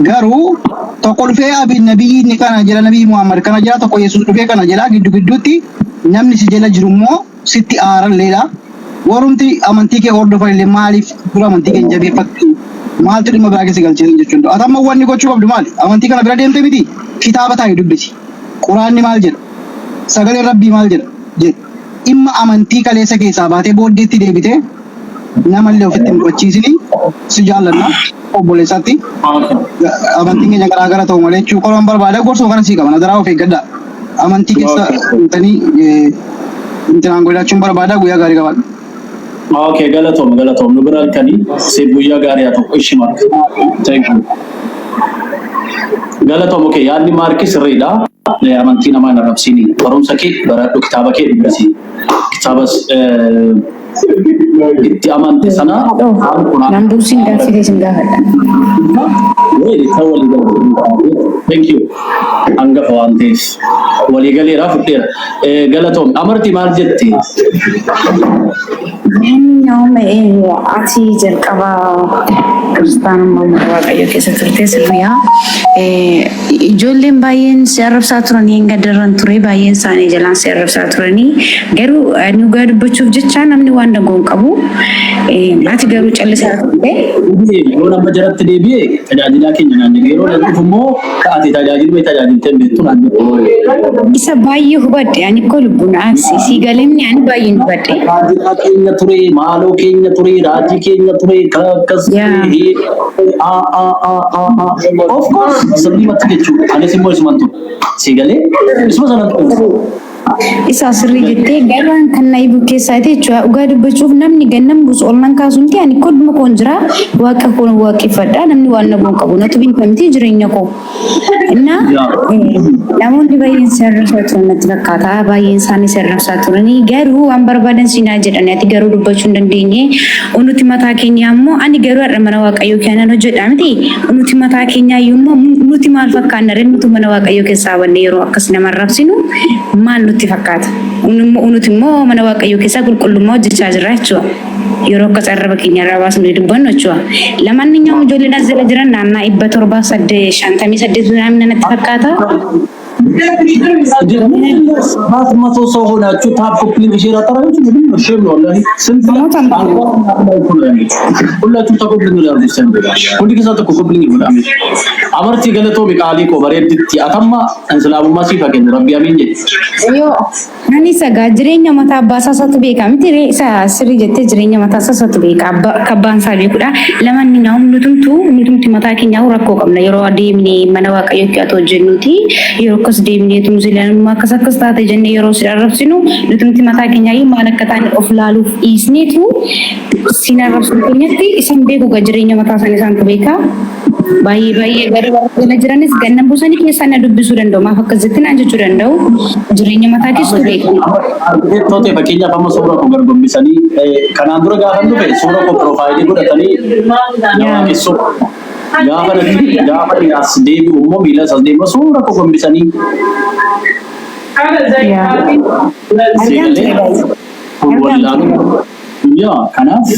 Garuu tokko dhufee abi nabiyyi inni kana jedha, nabiyyi Muhammad kana jedha, tokko Yesuus dhufee kana jedha, giddu gidduutti namni si jala jiru immoo sitti aaralleedha. Warrumti amantii kee hordofan illee maaliif dura amantii kee hin jabeeffattu? Maaltu dhimma biraa keessa galchee jechuun. Ati amma wanni gochuu qabdu maali? Amantii kana bira deemte miti, kitaaba taa'i dubbisi. Quraanni maal jedha? Sagaleen Rabbii maal jedha? Jedhi. Dhimma amantii kaleessa keessaa baatee booddeetti deebitee namallee ofitti hin hubachiisini. Si jaallanna obboleessatti. Amantiin keenya garaa gara ta'u malee jechuu koron barbaada, gorsuma kana sii qaba. Nadaraa of eeggadhaa. Amantii keessa galtanii intinaan godhachuun barbaada. Guyyaa gaarii qabaadha. Okay, galatoom, galatoom. Nu bira halkanii siif guyyaa gaarii haa ta'u. Ishi Mark. Thank you. Galatoom, okay, yaadni Maarki sirriidha. Amantii namaa hin arrabsiini. Barumsa kee baradhu, kitaaba kee dubbisi. Kitaabas itti amante sana Nan buusin, gaaffii isin gaafadha. Wait, isa walii galee. Thank you. Hangafa waan ta'eef. Walii galeera, fudheera. Galatoom. Amartii maal jetti? Namni ati jalqaba kiristaanummaa mana Waaqayyoo keessa turte sirriyaa. Ijoolleen baay'een si arrabsaa turanii hin gaddarran ture, baay'een isaanii jalaan si arrabsaa turanii, garuu dhugaa dubbachuuf jecha namni waan dagoon qabu, ati garuu callisaa turte. Yeroo nama jalatti deebi'ee tajaajilaa keenya naan jedhe, yeroo dhufu immoo ati tajaajiluma tajaajiltee hin beektu naan jedhe. Isa baay'ee hubadhe, ani koo lubbuun aarsi si galemni ani baay'een hubadhe. Tajaajilaa keenya ture, maaloo keenya ture, raajii keenya ture, kan akkas ture, a a a a a. Of course, sirriimatti jechuudha. Anis immoo isuman ture. Si galee isuma sana ture. Isa sirrii jettee, garuu kan na ibu keessaa jechuudha. Dhugaa dubbachuuf namni gannam buusu ol nan kaasumti, ani koduma koon jira, waaqa koon waaqeffadha, namni waan na goon qabu natu beekamti jireenya koo. Innaa namoonni baay'een si arrabsaa turan natti fakkaata. Baay'een isaanii si arrabsaa turanii, garuu waan barbaadan siinaa jedhani, ati garuu dubbachuu hin dandeenye. Nuti mataa keenya ammoo, ani garuu har'a mana Waaqayyoo keenan hojjedha miti. Nuti mataa keenya iyyuu immoo nuti maal fakkaanna ree? Nuti mana Waaqayyoo keessaa banne yeroo akkas nama arrabsinu maal nutti fakkaata? Nuti immoo mana Waaqayyoo keessaa qulqullummaa hojjechaa jirra jechuudha. Yeroo akkas arraba keenya irraa baasnee dubbannu jechuudha. Lamaan ijoolleen as jala jiran naannaa 758 natti fakkaata. 700 ሰው ሆናችሁ tap copy link share አታደርጋችሁ? ምንም ነው፣ shame ነው ወላሂ። ስንት ሁላችሁም tap copy link ያርጉ። Hundi keessaa tokko copy link godhame. Amartii, galatoomi qaalii koo bareedditti. Atamma islaamummaa siif haa kennu Rabbi, amiin jedhi. Yoo ani sagaa jireenya mataa abbaa isaa isaatu beeka miti ree? Isa sirrii jettee, jireenya mataa isaa isaatu beeka, akka abbaan isaa beekudha. Lamaan nutumtu nutumti mataa keenyaa rakkoo qabna. Yeroo adeemne mana Waaqayyootti haa hojjennuti, yeroo akkas deemnee tumsilanummaa akkas akkas taate jennee yeroo si arrabsinu, nutumti mataa keenyaa iyyuu maal akka taane of laaluuf dhiisneetu sin arrabsu keenyatti isan beeku gaa, jireenya mataa isaanii isaantu beeka. Baay'ee baay'ee garuu warra jala jiranis gannan buusanii keessaa na dubbisuu danda'u. Maaf akkas jetti naan jechuu danda'u. Jireenya mataa keessatu beeka. Argitee fakkeenyaaf amma suura koo gargombisanii, kanaan dura gaafa dhufe suura koo profile godhatanii na waaqessu. Gaafa natti gaafa inni as deebi'u immoo miila as deebi'u suura koo gombisanii Argaan ture baay'ee. Kun wallaaluu. Yaa, kanaaf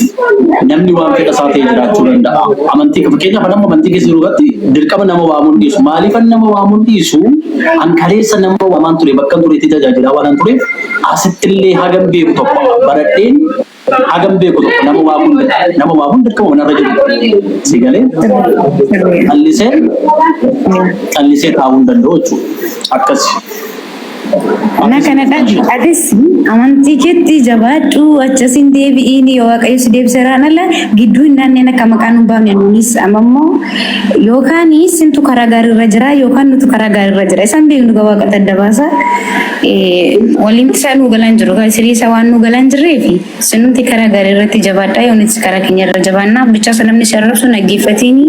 namni waan fedha isaa ta'e jiraachuu danda'a. Amantii, fakkeenyaaf nama amantii keessa jiru irratti dirqama nama waamuun dhiisu. Maaliifan nama waamuun dhiisu? An kaleessa nama waamaan ture, bakka tureetti tajaajilaa waan tureef, asittillee hagam beeku tokko baradheen, hagam beeku tokko nama waamuun dirqama manarra jiru. Si galee callisee callisee taa'uu hin danda'u jechuudha. Akkasi. Na kanadha. Atis amantii keetti jabaadhu, achasiin deebi'iin, yoo Waaqayyo si deebiseeraan ala gidduu hin naanneen akka maqaan hin baafne. Nunis amma immoo yookaan sintu karaa gaariirra jira yookaan nutu karaa gaariirra jira. Isaan beeknu gaa, Waaqa adda baasa. Waliin isaa nu galan jiru. Sirii isa waan nu galan jirreefi sinumti karaa gaarii irratti jabaadha. Yoo nuti karaa keenya irra jabaannaa bichaa isa namni si arrabsu dhaggeeffatini,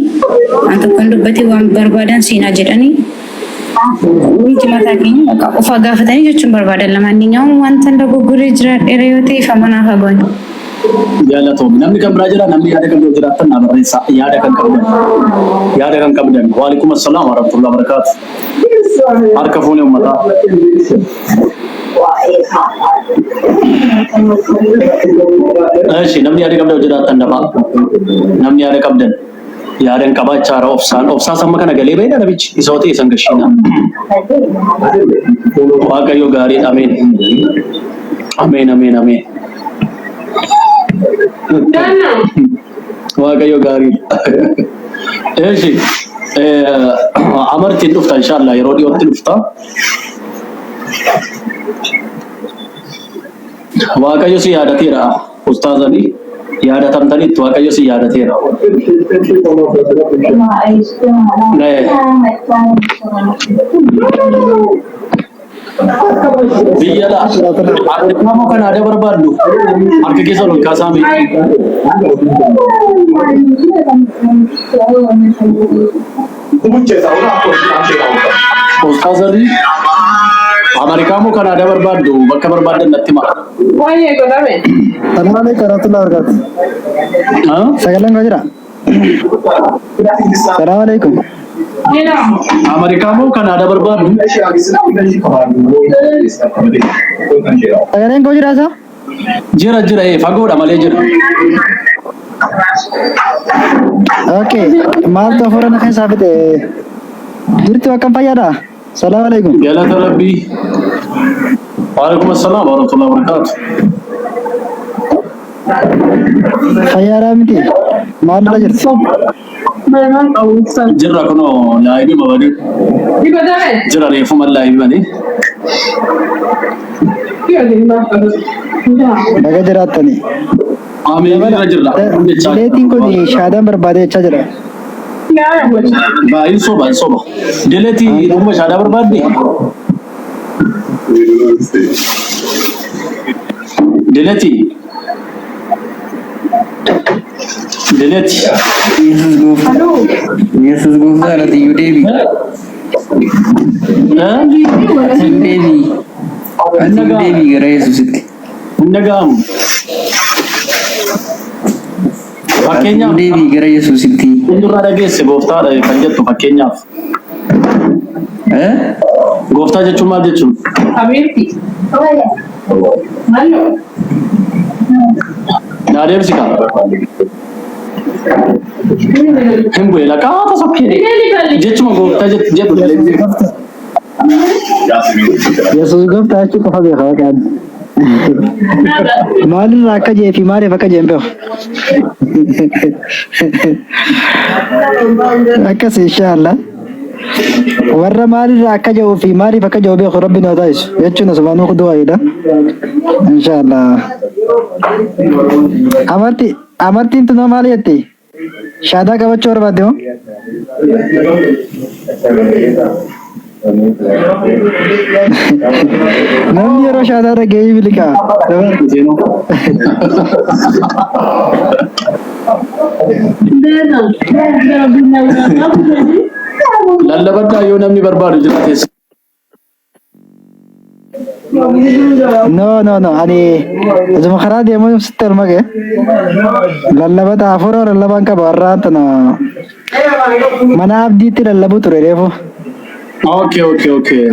waan tokkoon dubbatee waan barbaadan siinaa jedhanii. Nuti mataa keenya bakka qofaa gaafatanii jechuun barbaadan. Lamaan wanta dogoggoree jiraadheera yoo ta'e ifa manaaf hagoon. Galatoomi. Namni kan biraa jira, namni yaada kan biraa jiraattan naa barreessaa. Yaada kan qabdan. Yaada kan qabdan. Waalaikum assalaam warahmatullahi wabarakatuh. Harka fuunee uummataa. Eshi, namni yaada qabdan jiraattan dafaa. Namni yaada qabdan. Yaadan qabaachaara obsaan obsaa samma kana galee baheedha namichi isa ta'e san gashiina. Waaqayyo gaariidha ameen. Ameen ameen ameen. Waaqayyo gaariidha. Eeshi amartiin dhufta inshallah yeroo dhiyootti dhufta. Waaqayyo si yaadateera ustaazanii yaadatamtaniitti Waaqayyo si yaadateera. Biyya laa Ameerikaa moo Kanaadaa barbaaddu? Harka keessa ol kaasaa mee. Ustaazanii Ameerikaa moo Kanaadaa barbaaddu? Bakka barbaaddan natti himaa. Baay'ee godhame. Salaam alaikum warahmatullahi wabarakatuh. Sagaleen koo jira? Salaam alaikum. Ameerikaa moo Kanaadaa barbaaddu? Sagaleen koo jira isaa? Jira jira fagoodha malee jira. Okay. Maaltu hafuura na keessaa fixe? Jirtu akkam fayyaadha? Salaam alaikum. Galata Rabbii. Waalaikum assalaam warahmatullahi wabarakatuh. Fayyaadhaa miti? Maalirra jirti? Jirra kunoo laayivii mabadee jira reefuma laayivii malee. Baga jiraattanii. Ameen irra jirra. Dileetiin kun shaadaan barbaade jechaa jira. Baay'een soba hin soba. Dileetii dhuma shaadaa barbaadde? Dileetii. Dileetii. Yesus gooftaa. Yesus gooftaa ati iyyuu deebi. Ati iyyuu deebi. Ati iyyuu deebi gara Yesusitti. Hin dhaga'amu. Ati Fakkeenyaaf iyyuu deebi gara Yesusitti. eenyurraa dhageesse gooftaadha kan jettu fakkeenyaaf. Eh? Gooftaa jechuun maal jechuun? Habiibti. Mallo. Naa deebisi kaa. Hin bu'e laqaa sokkee. Jechuma gooftaa jedhu Yesus gooftaa. Yesus gooftaa jechuu qofa beeka waaqaan. Maalirraa akka jee fi maaliif akka jee hin beeku. Akkas inshaallah. Warra maalirraa akka jedhuu fi maaliif akka jedhu beeku rabbi nu haa taasisu jechuun asumaanuu du'aayidha. Inshaallah. Amarti amartiin tunoo maal jetti? Shaadaa qabachuu barbaadde moo? Namni yeroo shaadaa dhaga'ee biliqa. Lallabadhaa yoo namni barbaadu jiraate. No, no, no. Ani asuma karaa deemuu sitti ol maqe. Lallabata hafuura lallabaan qaba warra tana mana abdiitti lallabu ture reefu. Okay, okay, okay.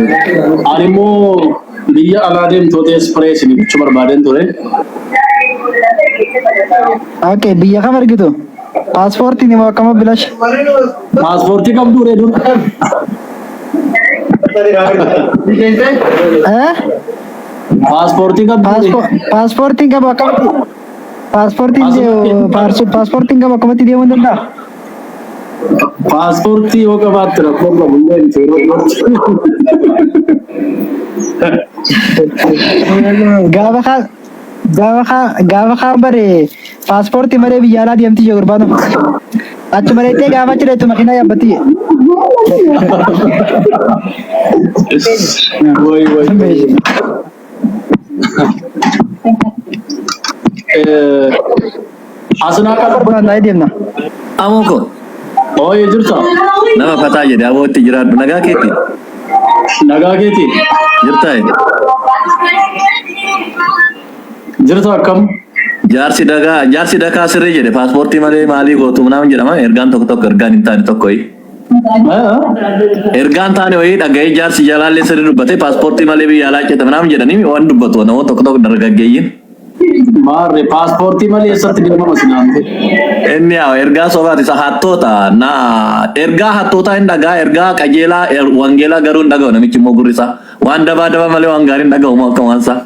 Ani immoo biyya alaa deemtoota spray isin gochuu barbaadeen ture. Okay, biyya kam argitu? Paaspoortiin immoo akkama bilash? Paaspoortii qabdu ree dur. Eh? Paaspoortii qabdu ree. Paaspoortiin qabu akkamitti? Paaspoortiin paaspoortiin qabu akkamitti deemuu danda'a? Paaspoortii yoo qabaatte rakkoo qabu illee miti yeroo dhiyootti. Gaafa kaan gaafa kaan gaafa kaan bare paaspoortii malee biyya alaa deemti jee gurbaan achi malee gaafa achi dheettu makiinaa yaabbatti jee. Way way. Asnaa qaba. Barbaannaa deemna. Amoo koo Ooyee jirta. nama fataa jedhe abootti jiraadhu nagaa keetti Nagaa keeti. jirtaa jedhe. Jirta akkam? Jaarsi dakaa jaarsi dakaa sirrii jedhe paaspoortii malee maalii gootu naamun jedhama ergaan tokko tokko ergaan hin taane tokko wayii. Ergaan taane wayii dhaga'ee jaarsi jalaallee sirrii dubbate paaspoortii malee biyya alaa cite naamun jedhanii waan dubbatu namoota tokko tokko dargaggeeyyiin. Maarre paaspoortii malee eessatti deemama sinaamte. Inni yaa ergaa sobaati isa hattoota na ergaa hattootaa hin dhagaa ergaa qajeelaa wangeelaa garuu hin dhaga'u namichi immoo gurri isaa waan dabaa daba malee waan gaarii hin dhaga'u moo akka waan isaa.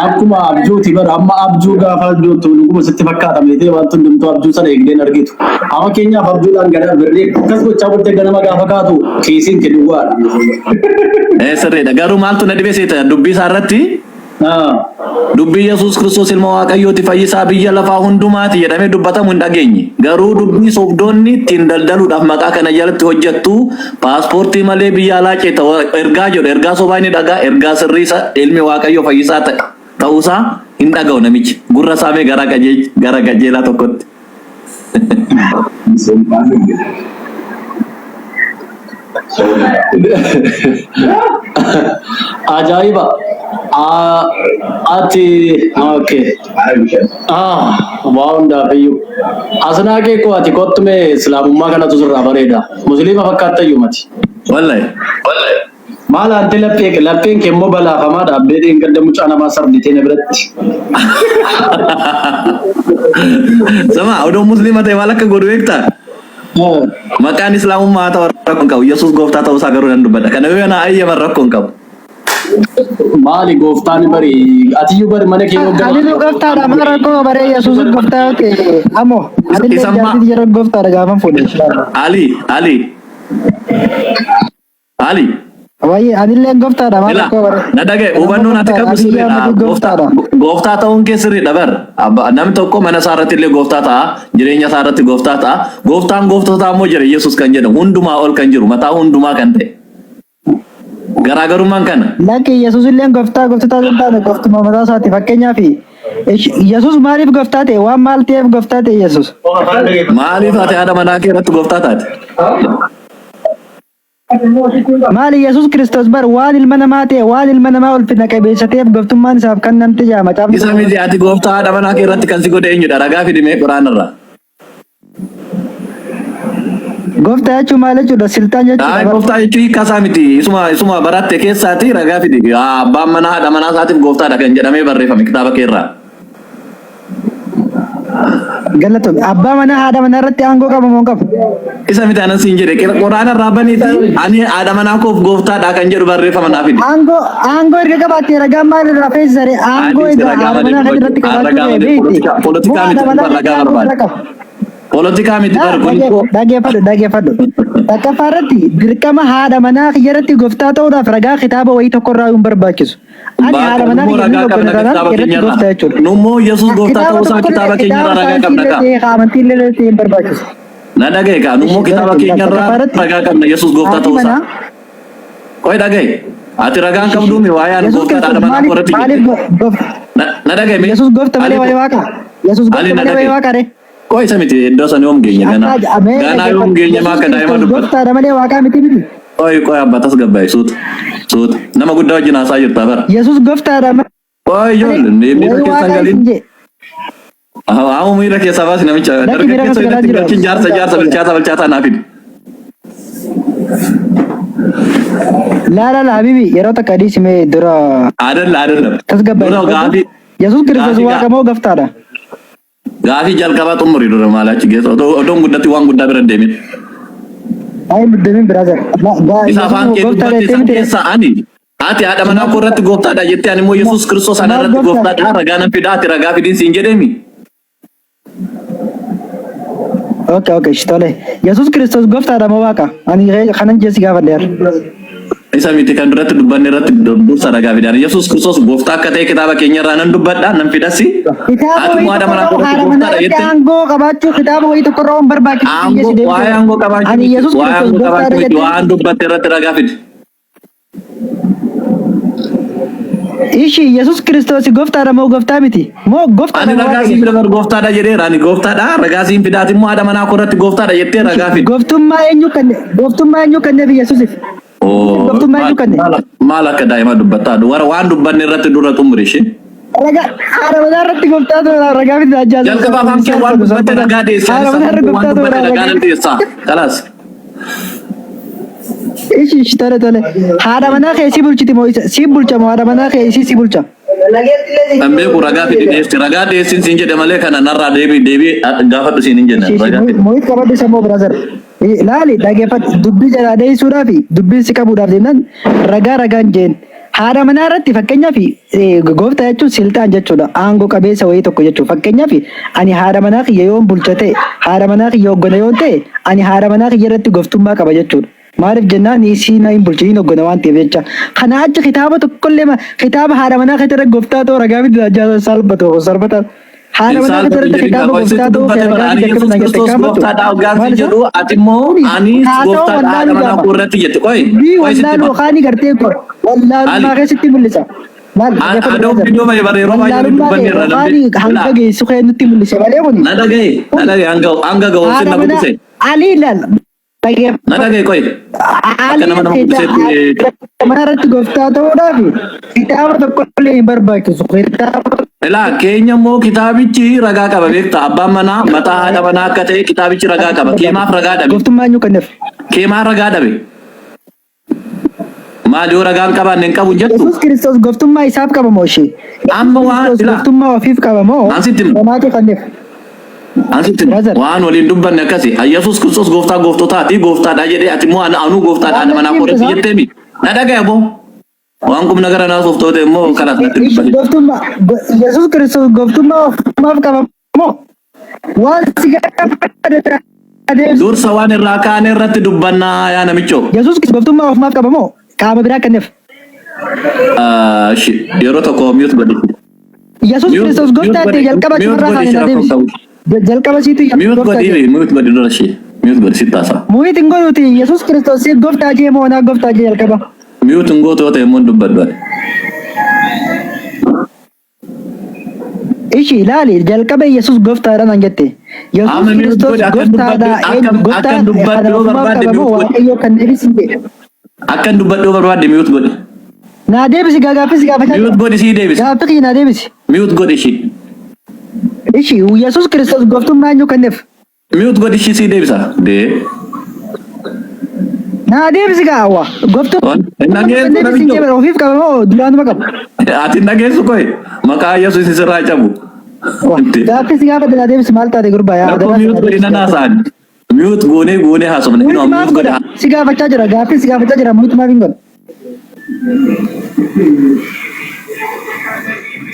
Akkuma abjuuti bara amma abjuu gaafa abjoottu dhuguma sitti fakkaata meetee wanti hundumtuu abjuu sana eegdeen argitu. Amma keenyaaf abjuudhaan gara birrii akkas gochaa bultee ganama gaafa kaatu kiisiin kee duwwaadha. Ee sirriidha garuu maaltu na dhibe seeta dubbii isaa irratti dubbii Yesuus Kiristoos ilma Waaqayyooti fayyisaa biyya lafaa hundumaati jedhamee dubbatamu hin dhageenye. Garuu dubbii sobdoonni ittiin daldaluudhaaf maqaa kana jalatti hojjettu paaspoortii malee biyya alaa ceeta ergaa jedhu ergaa sobaa inni dhagaa ergaa sirrii isa ilmi Waaqayyoo fayyisaa ta'e ta'uusaa hin dhaga'u namichi. Gurra isaa mee gara gara qajeelaa tokkotti. Ajaa'iba! Ati okay. Waa hundaaf iyyuu. Asnaaqee koo ati kottu mee islaamummaa kanatu sirraa bareeda. Musliima fakkaattayyuu mati. Wallahi. Maal ante laphee lapheen kee immoo balaafamaa dhaabbee dheengadda mucaa namaa sarbitee na biratti. Sama odoo musliima ta'e maal akka godhu beektaa? Maqaan islaamummaa haa ta'u rakkoo hin qabu. Yesuus gooftaa ta'uu isaa garuu nan dubbadha. Kana yoo na ayyaman rakkoo hin qabu. Maali gooftaan bari atiyyuu bari mana kee yoo Ani gooftaadha maal rakkoo baree Yesuus gooftaa yoo ta'e amoo anillee Isamma jaartii yeroo gooftaadha gaafan fuudhe. Ali Ali Ali Wayyee anillee gooftaadha maal ila rakkoo baree. na dhagaye Anammoo hubannoon ati gooftaadha qabdu Abiyyi sirriidha. Ahmed Gooftaa gooftaadha. gooftaa ta'uun kee sirriidha bar. Namni tokko mana isaa irratti illee gooftaa ta'a. Jireenya isaa irratti gooftaa ta'a. Gooftaan gooftotaa immoo jira Yesuus kan jedhamu hundumaa ol kan jiru mataa hundumaa kan ta'e. Garaagarummaan kana. Lakki Yesuus illee gooftaa gooftotaa hin taane gooftuma mataa isaati. Fakkeenyaaf Yesuus maaliif gooftaa ta'e? Waan maal ta'eef gooftaa ta'e Yesuus? Maaliif ati haadha manaa kee irratti gooftaa taate? Maali Yesuus Kiristoos bar waan ilma namaa ta'e waan ilma namaa ulfina qabeessa ta'eef gooftummaan isaaf kennamte jedha macaafni Isa miti qulqulluun. ati gooftaa haadha manaa kee irratti kan si godhe eenyudha? Ragaa fidi mee Quraana irraa. Gooftaa jechuun maal jechuudha? Silxaan jechuudha Ay bar. gooftaa jechuun hiika isaa miti. Isuma isuma baratte keessaati ragaa fidi. Yaa abbaan manaa haadha manaa isaatiif gooftaadha kan jedhamee barreeffame kitaaba kee irraa. Galatoomi. Abbaa manaa haadha manaa irratti aangoo qaba moo hin qabu? Isa miti anan siin jedhe Quraana irraa baniiti ani haadha manaa koof gooftaadha kan jedhu barreeffama naa fidi. Aangoo aangoo erga qabaattee ragaa maal irraa feesisare? Aangoo Ani erga ragaa haadha malee manaa kan irratti dubbachuu qabaachuu ragaa ta'e malee beekti. polotika Moo polotikaa haadha miti manaa bar irratti ragaa aangoo barbaada. irra qaba? Polotikaa miti bar kun koo Dhageeffadhu dhageeffadhu. Takkaffaa irratti dirqama haadha manaa kiyya irratti gooftaa ta'uudhaaf ragaa kitaaba wayii tokko irraa hin barbaachisu. Ani haadha Bakka manaa nummoo kiyya ni ragaa hoggana qabna taanaan kitaaba irratti keenyarraa. gooftaa jechuudha. Nummoo Yesuus gooftaa Kitaaba ta'uu isaa tokkollee kitaaba kitaaba keenyarraa ragaa saayinsii qabna illee kaa. ta'e amantii illee ta'e hin barbaachisu. Na dhagaye kaa nummoo Ishi kitaaba galatoomi. keenyarraa Takkaffaa irratti ragaa qabna Yesuus gooftaa haati ta'uu isaa. manaa Qoy dhagaye. Ati ragaan ishi ishi qabduumi waa'ee ani Yesuus gooftaadha haadha Kiristoos manaa koo maaliif irratti maaliif jette. gooftaa Na na dhagaye mee? Yesuus goofta malee Ali waa'ee waaqa Yesuus Ali goofta na malee waa'ee dhagaye. waaqa ree. Qoy isa miti iddoo sana yoom geenye ganaa. Akka amee Ganaa yoom dhaggeeffadhu. geenye maa Yesuus akka daa'ima Kiristoos dubbata. gooftaadha malee waaqaa miti miti. Qoy qoy abba tasgabbaa'e suuta. Suuta. Nama guddaa wajjin haasaa jirta bara. Yesuus gooftaadha Qoy malee ijoollee miira waa'ee keessan waaqaa galiin. isin jee. Amma miira keessaa baasi namicha. Lakki miira Dargaggeessa keessa galaa irratti jiru. galchin jaarsa jaarsa bilchaata bilchaataa naa fidi. Laa laa laa habibi yeroo takka dhiisi mee dura Adalla adalla. tasgabbaa'e Dura dubbadhu. gaafii Yesuus Kiristoos gaafii waaqa moo gooftaadha? gaafii jalqabaa xumuri dura maal achi geessa. Odoo odoon guddatti waan guddaa bira hin deemin. Ayi muddamin brother. Isa afaan Yesuus kee gooftaadha dubbatte jettee san miti. keessa ani ati haadha manaa koo irratti gooftaadha jettee ani immoo Yesuus Kiristoos ana Maal irratti gooftaadha? gooftaadha ragaa nan fidaa ati ragaa fidiin siin jedheemi. Okay okay ishi tole. Yesuus Kiristoos gooftaadha moo waaqa? Ani kanan jeesi gaafadhe har'a. Isa miti kan duratti dubbanne irratti dursa ragaa fidaan. Yesuus Kiristoos gooftaa akka ta'e kitaaba keenya irraa nan dubbadha nan fidasi. Kitaaba Ati wayii immoo haadha tokko manaa koo irraa irratti haadha manaa gooftaadha irratti jette. aangoo qabaachuu kitaaba wayii tokko irraa hin barbaachisu siin Aangoo jeesi waa'ee deebisee. aangoo qabaachuu Ani miti. Yesuus Waa'ee Kiristoos aangoo gooftaadha qabaachuu miti. jettee Waan dubbatte irratti ragaa fidi. Ishi Yesuus Kiristoos gooftaadha moo gooftaa miti? Moo Ani gooftaadha moo ragaa waaqa siin Yesuus? fida bar gooftaadha jedheera. Ani gooftaadha ragaa siin fidaati immoo haadha manaa koo irratti gooftaadha jettee Ishi ragaa fidi. gooftummaa eenyu kenne? Gooftummaa eenyu kenneef Yesuusiif? Yesuusiif Oo, gooftummaa maal eenyu kenne? maal maal akka daa'ima dubbattaa warra waan dubbanne irratti dura xumuri ishee. Ragaa haadha manaa irratti gooftaa ta'uudhaaf ragaa fidi ajjaasa Jalqaba afaan kee waan dubbatte ragaa dhiyeessi. Haadha Anis manaa afaan irra koo waan gooftaa dubbatte ta'uudhaaf ragaa ragaa nan dhiyeessa. Kalaas. Ishi ishi tole tole. Haadha manaa kee si bulchiti moo isa si bulcha moo haadha manaa kee isii si bulcha? Kan beeku ragaa fidi dhiyeessi. Ragaa dhiyeessin siin jedhe malee kana narraa deebii deebii gaafadhu siin hin jenne. Ragaa fidi. Mo'it qabadhu isa immoo brother. Laali dhageeffadhu dubbii jalaa dheessuudhaaf dubbiin si qabuudhaaf jennaan ragaa ragaan jeen. Haadha manaa irratti fakkeenyaaf gooftaa jechuun silxaan jechuudha. Aangoo qabeessa wayii tokko jechuudha. Fakkeenyaaf ani haadha manaa kiyya yoon bulcha ta'e haadha manaa kiyya hoggana yoon ta'e ani haadha manaa kiyya irratti gooftummaa qaba jechuudha. Maaliif jennaan isii na hin bulchu hin hoggana waan ta'eef jecha. Kana achi kitaaba tokkollee kitaaba haadha manaa keetti irratti gooftaa ta'uu ragaa fidi salphatu salphata. Haadha Hin manaa keetti saalfatu irratti jedhin kitaaba gaafa gooftaa sitti ta'uu dubbate bara ragaa ani fidi Yesuus akkamitti jette Kiristoos gaafatu. gooftaadha hoggaan Maal siin isa? jedhu ati immoo Kuni anis haasawaa gooftaadha haadha wallaaluu manaa gaama. koo irratti jette. Qoy Dubbii qoy sitti wallaaluu hima. kaanii gartee wallaalummaa Ali keessatti mul'isa. Maal dhaggeeffadhu adoo brother. viidiyoo baay'ee bara yeroo baay'ee waliin Wallaalummaa dubbanne kee irra yookaan namni hanga ilaa geessu kee nutti mul'ise malee kuni. na dhagaye na Kuni dhagaye hanga hanga ga'oomsin haadha na manaa guddise. alii ilaal Na dhaggeeffadhu. dhagaye qoy akka nama Aliin nama guddisetti kitaaba mana irratti gooftaa ta'uudhaaf kitaaba tokko illee hin barbaachisu. Kitaaba Ilaa keenya immoo kitaabichi ragaa qaba beektaa abbaan manaa mataa haadha manaa akka ta'e kitaabichi ragaa qaba. Keemaaf ragaa dhabe. Gooftummaa eenyu kenneef? Keemaa ragaa dhabe. Maal yoo ragaa hin qabaanne hin qabu hin jettu? Yesuus Kiristoos gooftummaa isaaf qaba moo ishee? Yesuus Amma waan Kiristoos ilaa gooftummaa ofiif qaba moo an sitti hima. namaatu kenneef? An sitti hima. Brother, Waan waliin dubbanne akkasi. Yesuus Kiristoos gooftaa gooftotaati gooftaadha jedhee ati immoo anuu gooftaadha waan haadha manaa natti koo himte irratti isaa? jetteemi. Na dhagaya boo. Waan qubna gara naasuuf ta'u ta'e immoo kalaas natti Ishi dubbatin. gooftummaa Yesuus Kiristoos gooftummaa ofumaaf qaba moo waan si gaafate adeemsi. Dursa waan irraa kaane irratti dubbannaa yaa namichoo. Yesuus Kiristoos gooftummaa ofumaaf qaba moo qaama biraa kenneef? Ah, shi, yeroo tokko mute godhi. Yesuus Mute Kiristoos mute gooftaa godhi ta'e jalqaba mute achumarraa godhi kaane ishee na rakkoon deebisi. qabu. Jalqaba siitu Yesuus Mute gooftaa godhi jee. mute godhi dura ishee. Mute godhi sitti haasa'a. Muhiit hin godhuuti Yesuus Kiristoos siif gooftaa jee moo naa gooftaa jee jalqaba. Mute hin gootu yoo ta'e immoo hin dubbadhu ani. Ishi ilaali jalqaba Yesuus gooftaadha naan jette. Yesuus Amma mute Kiristoos godhi akkan gooftaadha dubbadhu eenyu akkan gooftaa akkan dubbadhu kana yoo ofumaaf barbaadde qaba moo mute godhi. Waaqayyoo kan deebisi jedhe. Akkan dubbadhu yoo barbaadde mute godhi. Naa deebisi gaa gaaffii si gaafachaa Mute jira. godhi sii deebisa. Gaaffii kiyya naa deebisi. Mute godhi ishii. Ishi Yesuus Kiristoos gooftummaa eenyu kenneef? Mute godhi ishii sii deebisa. Dee. Naa deebisi gaa awwa. Hin Gooftummaa dhageessu kenneef sin namicho. jee ofiif qaba moo duraanuma qaba? Ati hin dhageessu koyi. Maqaa Yesuus sirraa cabu. Gaaffii si gaafadhe naa deebisi maal taate gurbaa yaa Rakkoo adaraa si mute naa godhi deebisi nan gaaffii. haasa'an. Mute goonee goonee haasofne. Mute Inoo maaf mute godhi. godha? Si gaafachaa jira gaaffii si gaafachaa jira mute maaf hin godha?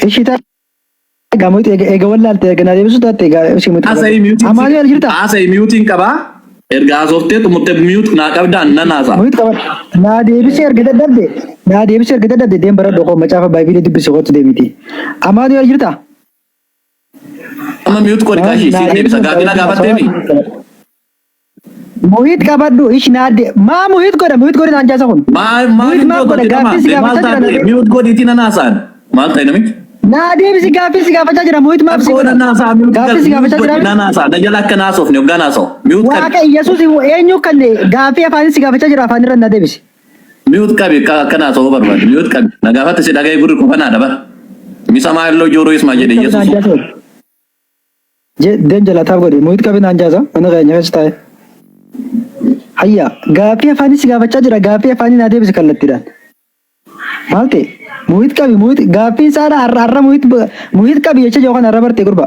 Ishii ta'a egaa mute eega eega wallaalte eega naa deebisuu taatte egaa ishii mute Haasa'ii qabadhu. mutiin si Amaanu'el jirtaa? haasa'ii mutiin qabaa. Erga haasoftee xumurtee mute naa qabdaan nan haasa'a. Mute qabadhu. Naa deebisee erga dadhabde naa deebisee erga dadhabde deem baradhu koo macaafa baayibilii dubbisi kootu deemiti. Amaanu'el jirtaa? Amma mute godhi kaashii Naa siif deebisa. deebisuu Gaaffii na gaafatteemi. Muhit qabadhu ish naadde maa muhit godha muhit godhi naan jaasa kun. Maal maal Muhit hin maaf gootu godha ati nama? gaaffii si Maal gaafachaa jira taate? na Mute godhiitii nan haasa'an. Maal ta'e namichi? Naa deebisi gaaffii si gaafachaa jira muhit maaf si Rakkoo godha nan haasa'a mute gaaffii si mute gaafachaa godhi jira. nan haasa'a. Na jala akka naasofne hoggaa naasa'u. Mute qabi. Waaqa Iyyasuus eenyu kan gaaffii afaanin si gaafachaa jira afaan irra na deebisi. Mute qabi akka akka naasa'uu barbaade. Mute qabi. Na gaafatte si dhaga'ee gurri kofanaadha bara. Misamaa illoo jooroo ismaa jedhe Muhit qabi naan Iyyasuusu. jaasa. Je deem jalaa taaf godhi muhit qabi naan jaasa mana keenya keessa taa'e. Hayya gaaffii afaanii si gaafachaa jira gaaffii afaanii naa deebisi kallattiidhaan. Maal ta'e muhit qabi muhit gaaffii isaadha har'a har'a muhit muhit qabi jecha yookaan har'a bartee gurba.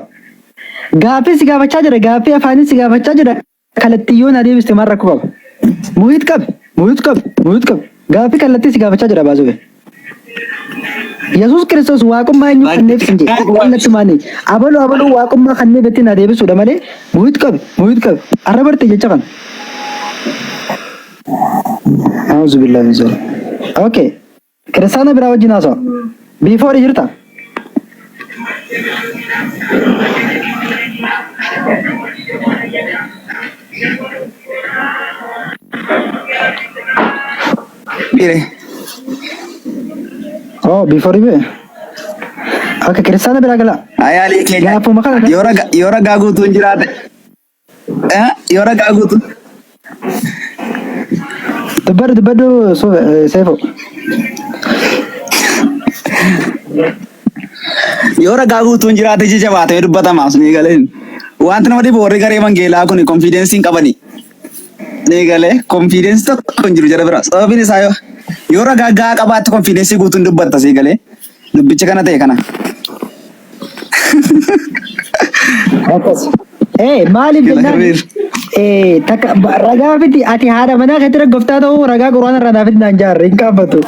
Gaaffii si gaafachaa jira gaaffii afaanii si gaafachaa jira kallattii yoo naa deebiste maal rakkoo qaba. Muhit qabi muhit qabi muhit qabi gaaffii kallattii si gaafachaa jira baasuu. Yesuus Kiristoos waaqummaa eenyu kenneef sin jedhe kallattumaani abaluu abaluu waaqummaa kenneef itti na deebisuudha malee muhit qabi muhit qabi har'a barte jecha kana. A'uuzu billahi min zalik. Okay. Kiristaana biraa wajjin haasawa. Biifoori jirta? Mire. Oh, before be. Akka kiristaana biraa galaa. Ayaalii keenya Gaafuma kana yoo ragaa yoo ragaa guutuun jiraate eh, yoo ragaa guutuun dubbadhu dubbadhu suufe seefo. Yoo ragaa guutuun jiraate ija jabaatee dubbatama sun eegaleen. Wanti nama dhibu warri garee wangeelaa kun konfiidensii hin qabani. Ni galee konfiidensii tokko hin jiru jara bira. Sababiin isaa yoo yoo ragaa gahaa qabaatte konfiidensii guutuun dubbatta sii galee. Dubbicha kana ta'e kana. Akkas. Eh maaliif jennaan eh takka ragaa fidi ati haadha manaa keetti goftaa ta'uu ragaa quraana irraa naa fidi naan jaarre hin qaanfatu.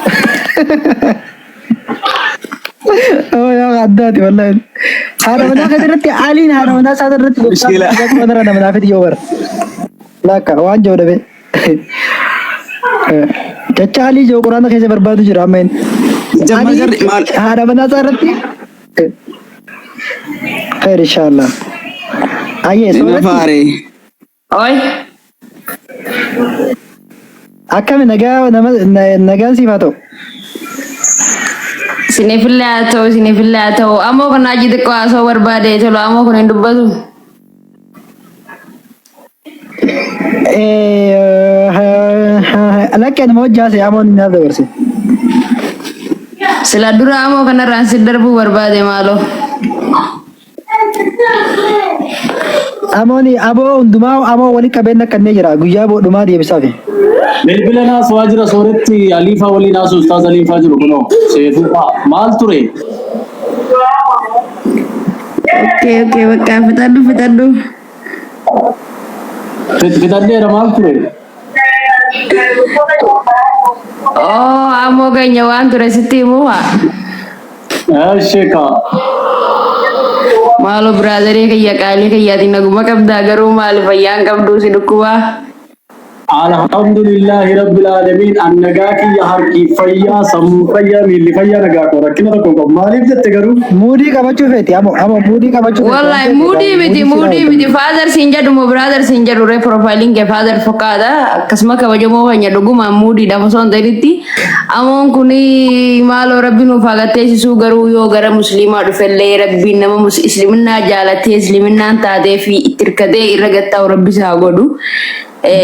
Oh yaa addaati wallahi. Haadha manaa keetti irratti aliin haadha manaa isaa irratti goftaa Mushkila. ragaa quraana irraa nama naa fidi yoo bara. Lakka waan jiru dhabe. Jecha alii jiru quraana keessa barbaadu jira amma inni. Jamma Aliin jarri maal haadha manaa isaa irratti Khair inshallah. Ayyee Ina sooratti faare. Oi. akkami nagaa nama nagaan siif haa ta'u. Sinifillee haa ta'u, sinifillee haa ta'u. Ammoo kun hajji xiqqoo haasoo barbaade tolu ammoo kun hin dubbatu. Lakki anuma hojjaase amoon naaf dabarse. Sila dura ammoo kanarraan si darbuu barbaade maaloo. Amoon aboo hundumaa amoo wali qabeen akkannee jira guyyaa boodhumaa deebisaafi. Bilbila naas waajjira sooretti Aliifaa waliin haasu Ustaaz Aliifaa jiru kunoo seefuu fa'aa maal ture? Okay, okay, bakka fixadhu fixadhu. Fixadheera maal ture? Oh, ammoo keenya waan ture sitti himuu haa. Sheekaa. Maaloo biraazarii kiyya qaalii kiyyaatiin naguma qabdaa garuu maali fayyaan qabduu si dhukkubaa. Alhamdulillahi rabbil aalamiin an nagaa kiyya harki fayyaa sammuu fayyaa miilli fayyaa nagaa koo rakkina tokko hin qabu maaliif jette garuu Muudii qabachuu feeti amo amo muudii qabachuu feeti waan Wallahi ta'eef muudii miti muudii si muudii raawwatan. miti faadar siin jedhu moo biraadar siin jedhu ree profaayiliin kee faadar fokkaadha akkasuma kabajamoo keenya dhugumaan muudiidha osoo hin ta'initti amoon kun maaloo rabbi nuuf haa gatteessisuu garuu yoo gara musliimaa dhufellee rabbiin nama isliminnaa jaalatee isliminnaan taatee fi itti hirkatee irra gattaa'u rabbi isaa haa godhu.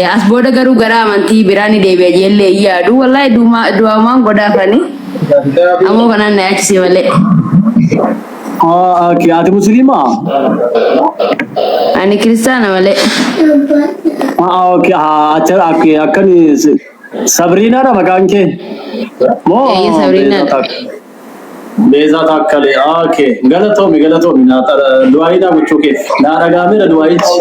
As booda garuu gara amantii biraa ni deebi'a jeellee hin yaadu. Wallahi du'aamaan godhaafani. Ammoo kanaan na yaachisee malee. Ati musliimaa? Ani kiristaana malee. Akkami Sabriinaadha maqaan kee? Moo Eeyyee Sabriinaadha. Beezaa Taakkalee. Okay. Galatoomi galatoomi. Du'aayii naa gochuu keef. Naa dhagaameera du'aayichi.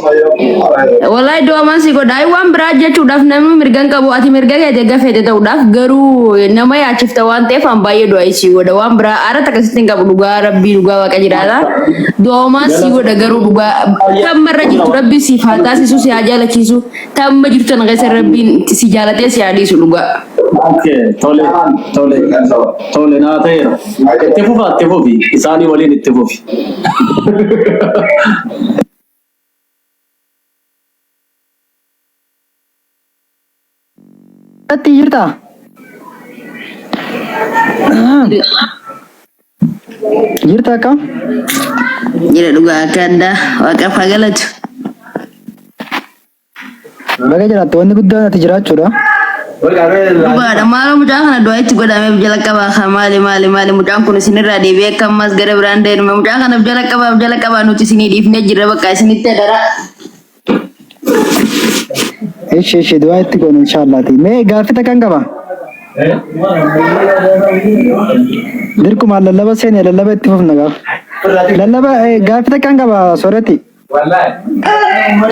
Wallahi du'aamaan si godha. Ayi waan biraa jechuudhaaf namni mirga hin qabu. Ati mirga keeti eega feete ta'uudhaaf garuu nama yaachifta waan ta'eef an baay'ee du'aayii si godha. Waan biraa aara takka sitti hin qabu dhugaa rabbii dhugaa waaqa jiraata. Du'aamaan si godha garuu dhugaa tamma irra jirtu rabbi siif haa taasisu si haa jaalachiisu. Tamma jirtu sana keessa rabbiin si jaalatee si haa dhiisu dhugaa. Okay. Tole tole tole naa ta'eera. Itti fufa itti fufi. Isaanii waliin itti fufi. Irratti jirtaa? Jirta akkam? Jira dhugaa akka addaa waaqaaf haa galatu. Baga jiraatte wanni guddaan ati jiraachuudha. Dhugaadha maaloo mucaa kana du'aa itti godhameef jala qabaa kaa maali maali maali mucaan kun isinirraa deebi'ee akka ammaas gara biraan deemume mucaa kanaaf jala qabaaf jala qabaa nuti isinii dhiifnee jirra bakka isinitti adaraa. Ishi ishi du'aa itti goona inshaallaati. Mee gaaffii takkan qaba. Dirqumaan lallaba seene lallaba itti fufna gaafa. Lallaba gaaffii takkan qaba sooretti.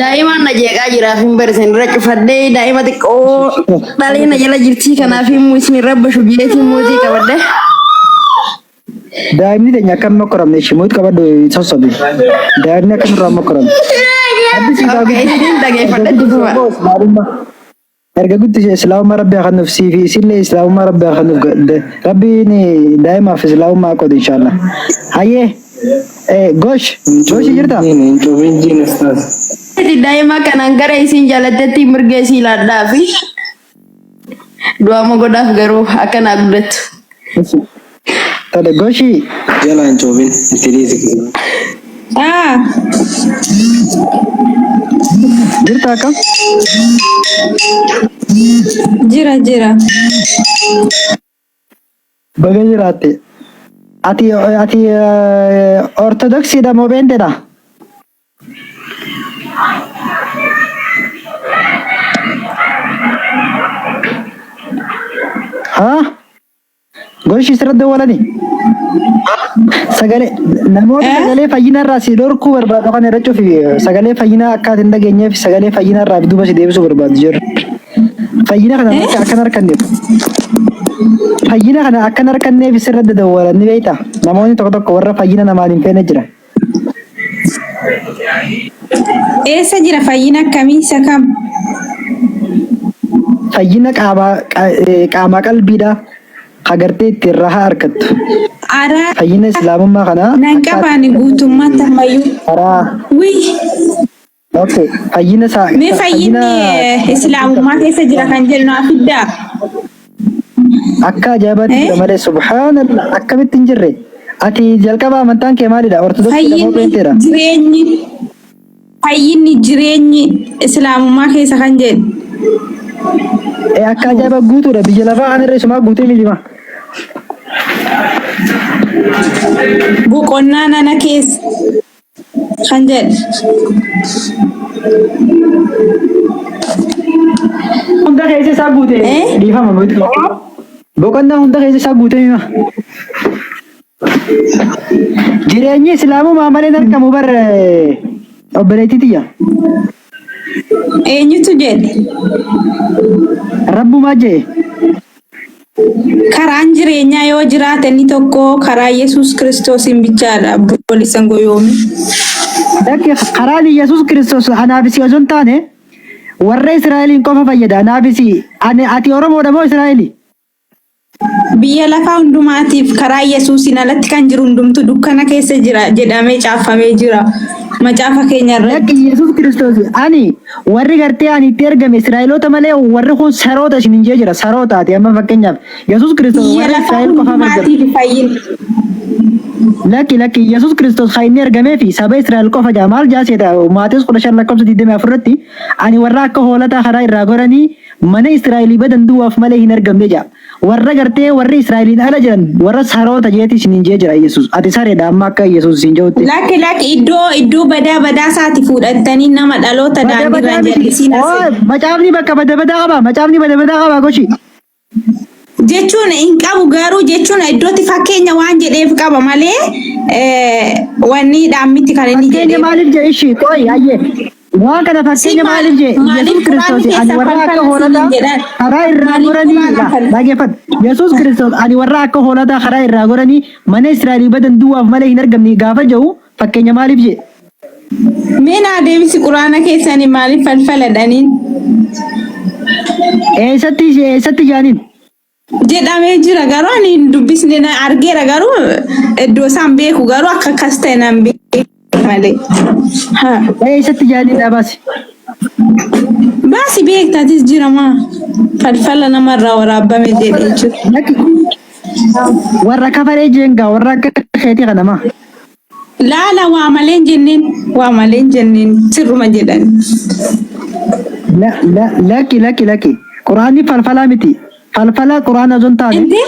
Daa'imaan na jeeqaa jiraaf hin bari isin irra cufadhee daa'ima xiqqoo dhalee na jala jirtii kanaaf immoo isin irra bashu bileetiin mootii qabadhe. Daa'imni teenya akka hin mokkoramne ishii muut qabadhu sossobi. Daa'imni akka nurraa hin mokkoramne. Rabbi siif haa Okay, guddisu. isinin Erga dhageeffadha itti guddise fufa. immoo islaamummaa. Erga guddise islaamummaa rabbi haa kennuuf sii fi isillee islaamummaa rabbi haa kennuuf. Rabbiin daa'imaaf islaamummaa haa qodu inshaallah. Hayyee gosh goshi jirta? Daa'ima kanaan gara isin jaalattetti mirga isii laadhaa fi du'aama godhaaf garuu akka naa guddattu. Tole goshi Jala hin cuubin itti dhiisi. Ah, jirta akkam? jira jira. Baga jiraatte. Ati ati ortodoksiidha moo beenteedha? Haa? Goshi sirra dawwalani? Sagalee namoota Eh? sagalee fayyina irraa si dhorkuu barbaadu kana irra cufi sagalee fayyinaa akka ati hin dhageenyeef sagalee fayyina irraa duuba si deebisuu barbaadu jiru. Fayyina kana Eh? akka akka hin harkanneef fayyina kana akka hin harkanneef sirra dadawwalan ni beekta. Namoonni tokko tokko warra fayyina namaan hin feene jira. Eessa jira fayyina akkamii isa kam? Fayyina qaamaa qaamaa qalbiidha. Agartee ittiin rahaa argattu. Araa Fayyina islaamummaa kana nan akka qaba ani guutummaatti ammayyuu. karaa Wii okay fayyina isaa mee fayyina fayyinni islaamummaa keessa jira kan jedhu naa fiddaa? Akka ajaa'ibaatti Eh? jira malee subhaanallah akkamitti hin jirre. Ati jalqaba amantaan kee maalidha? Ortodoksiidha moo Fayyinni pheenxeedha? jireenyi fayyinni jireenyi islaamummaa keessa kan jedhu. Ee akka ajaa'iba guutuudha biyya lafaa kanarra isumaa guutee miti ma. Boqonnaa nana keessa kan jedhu. Hunda keessa isaa guute Eh? dhiifama miti. Boqonnaa hunda keessa isaa guutee mima. Jireenyi islaamumaa malee hin argamu bar obboleettii tiyya. Eenyutu jedhe? Rabbumaa jee. Karaan jireenyaa yoo jiraate inni tokko karaa Yesuus Kiristoosiin bichaadha. Obboleessan goyoomi. Lakki karaan Yesuus Kiristoos anaaf si osoo hin taane warra Israa'eliin qofa fayyada. Anaaf si ani ati Oromoodha moo Israa'eli? Biyya lafaa hundumaatiif karaa Yesuusiin alatti kan jiru hundumtu dukkana keessa jira jedhamee caaffamee jira. Macaafa keenya irratti. Lakki Yesuus Kiristoos ani warri gartee ani itti ergame Israa'eloota malee warri kun saroota isin hin jee jira sarootaati amma fakkeenyaaf Yesuus Kiristoos Biyya warra lafaa Israa'el qofaaf ergame. hundumaatiif fayyina. Lakki lakki Yesuus Kiristoos kan inni ergameefi saba Israa'el qofa jaa maal jaa seeta Maatewos 15 lakkoofsa 24 irratti ani warra akka hoolataa karaa irraa goranii mana Israa'elii badan duwwaaf malee hin argamne ja'a. Warra gartee warri Israa'eliin ala jiran warra saroota jeeti isiniin jee jira Yesuus. Ati sareedha amma akka Yesuus isin je'utti. Lakki lakki iddoo iddoo badaa badaa isaati fuudhattanii nama dhaloota Bada daandii badaa irraan miti. jal'isiin Oo asii. macaafni bakka bada badaa qaba. Macaafni bada badaa qaba goshi. Jechuun hin qabu garuu jechuun iddootti fakkeenya waan jedheef qaba malee eh, wanni dhaan miti kan inni Fakkeenya jedheef. maaliif jee ishii qoyi ayyee. Waan kana Si fakkeenya maal maaliif jee maaliif Yesuus quraanni Kiristoos ani keessa warra akka falfala siin hoolataa hin jedhan? karaa irraa Maaliif goranii quraana yaa fal dhaggeeffadhu. Yesuus Kiristoos ani warra akka hoolataa karaa irraa goranii mana Israa'elii badan duwwaaf malee hin argamne gaafa jedhu fakkeenya maaliif jee? Mee naa deebisi quraana keessanii maaliif falfala dhaniin? Eessatti eessatti jaaniin? Jedhamee jira garuu ani hin dubbisne na argeera garuu iddoo isaan beeku garuu akka akkas ta'e nan beeku malee. Ha. Eessatti jaaniin naa baasi. Baasi beektatis jira maa falfala namarraa waraabame jedhee jira. Lakki warra kafaree jeengaa warra akka keetii kana maa. Laala waa malee hin jenneen waa malee hin jenneen sirruma jedhan. La la lakki lakki lakki quraanni falfalaa miti falfala quraana osoo hin taane Inde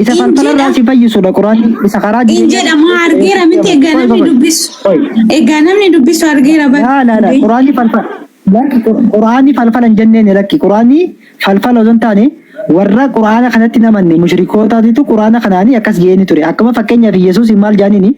isa in falfala irraa jedha si fayyisudha quraanni isa karaa in jireenyaa jedha maa argeera miti egaa qoy namni qoy dubbisu qoy egaa namni dubbisu argeera laa laa laa bara. quraanni falfala lakki quraanni falfala hin jenneen lakki quraanni Falfala osoo hin taane warra Qur'aana kanatti hin amanne mushrikootaatitu Qur'aana kanaani akkas je'eeni ture. Akkuma fakkeenyaaf Yesuusiin maal ja'aniini?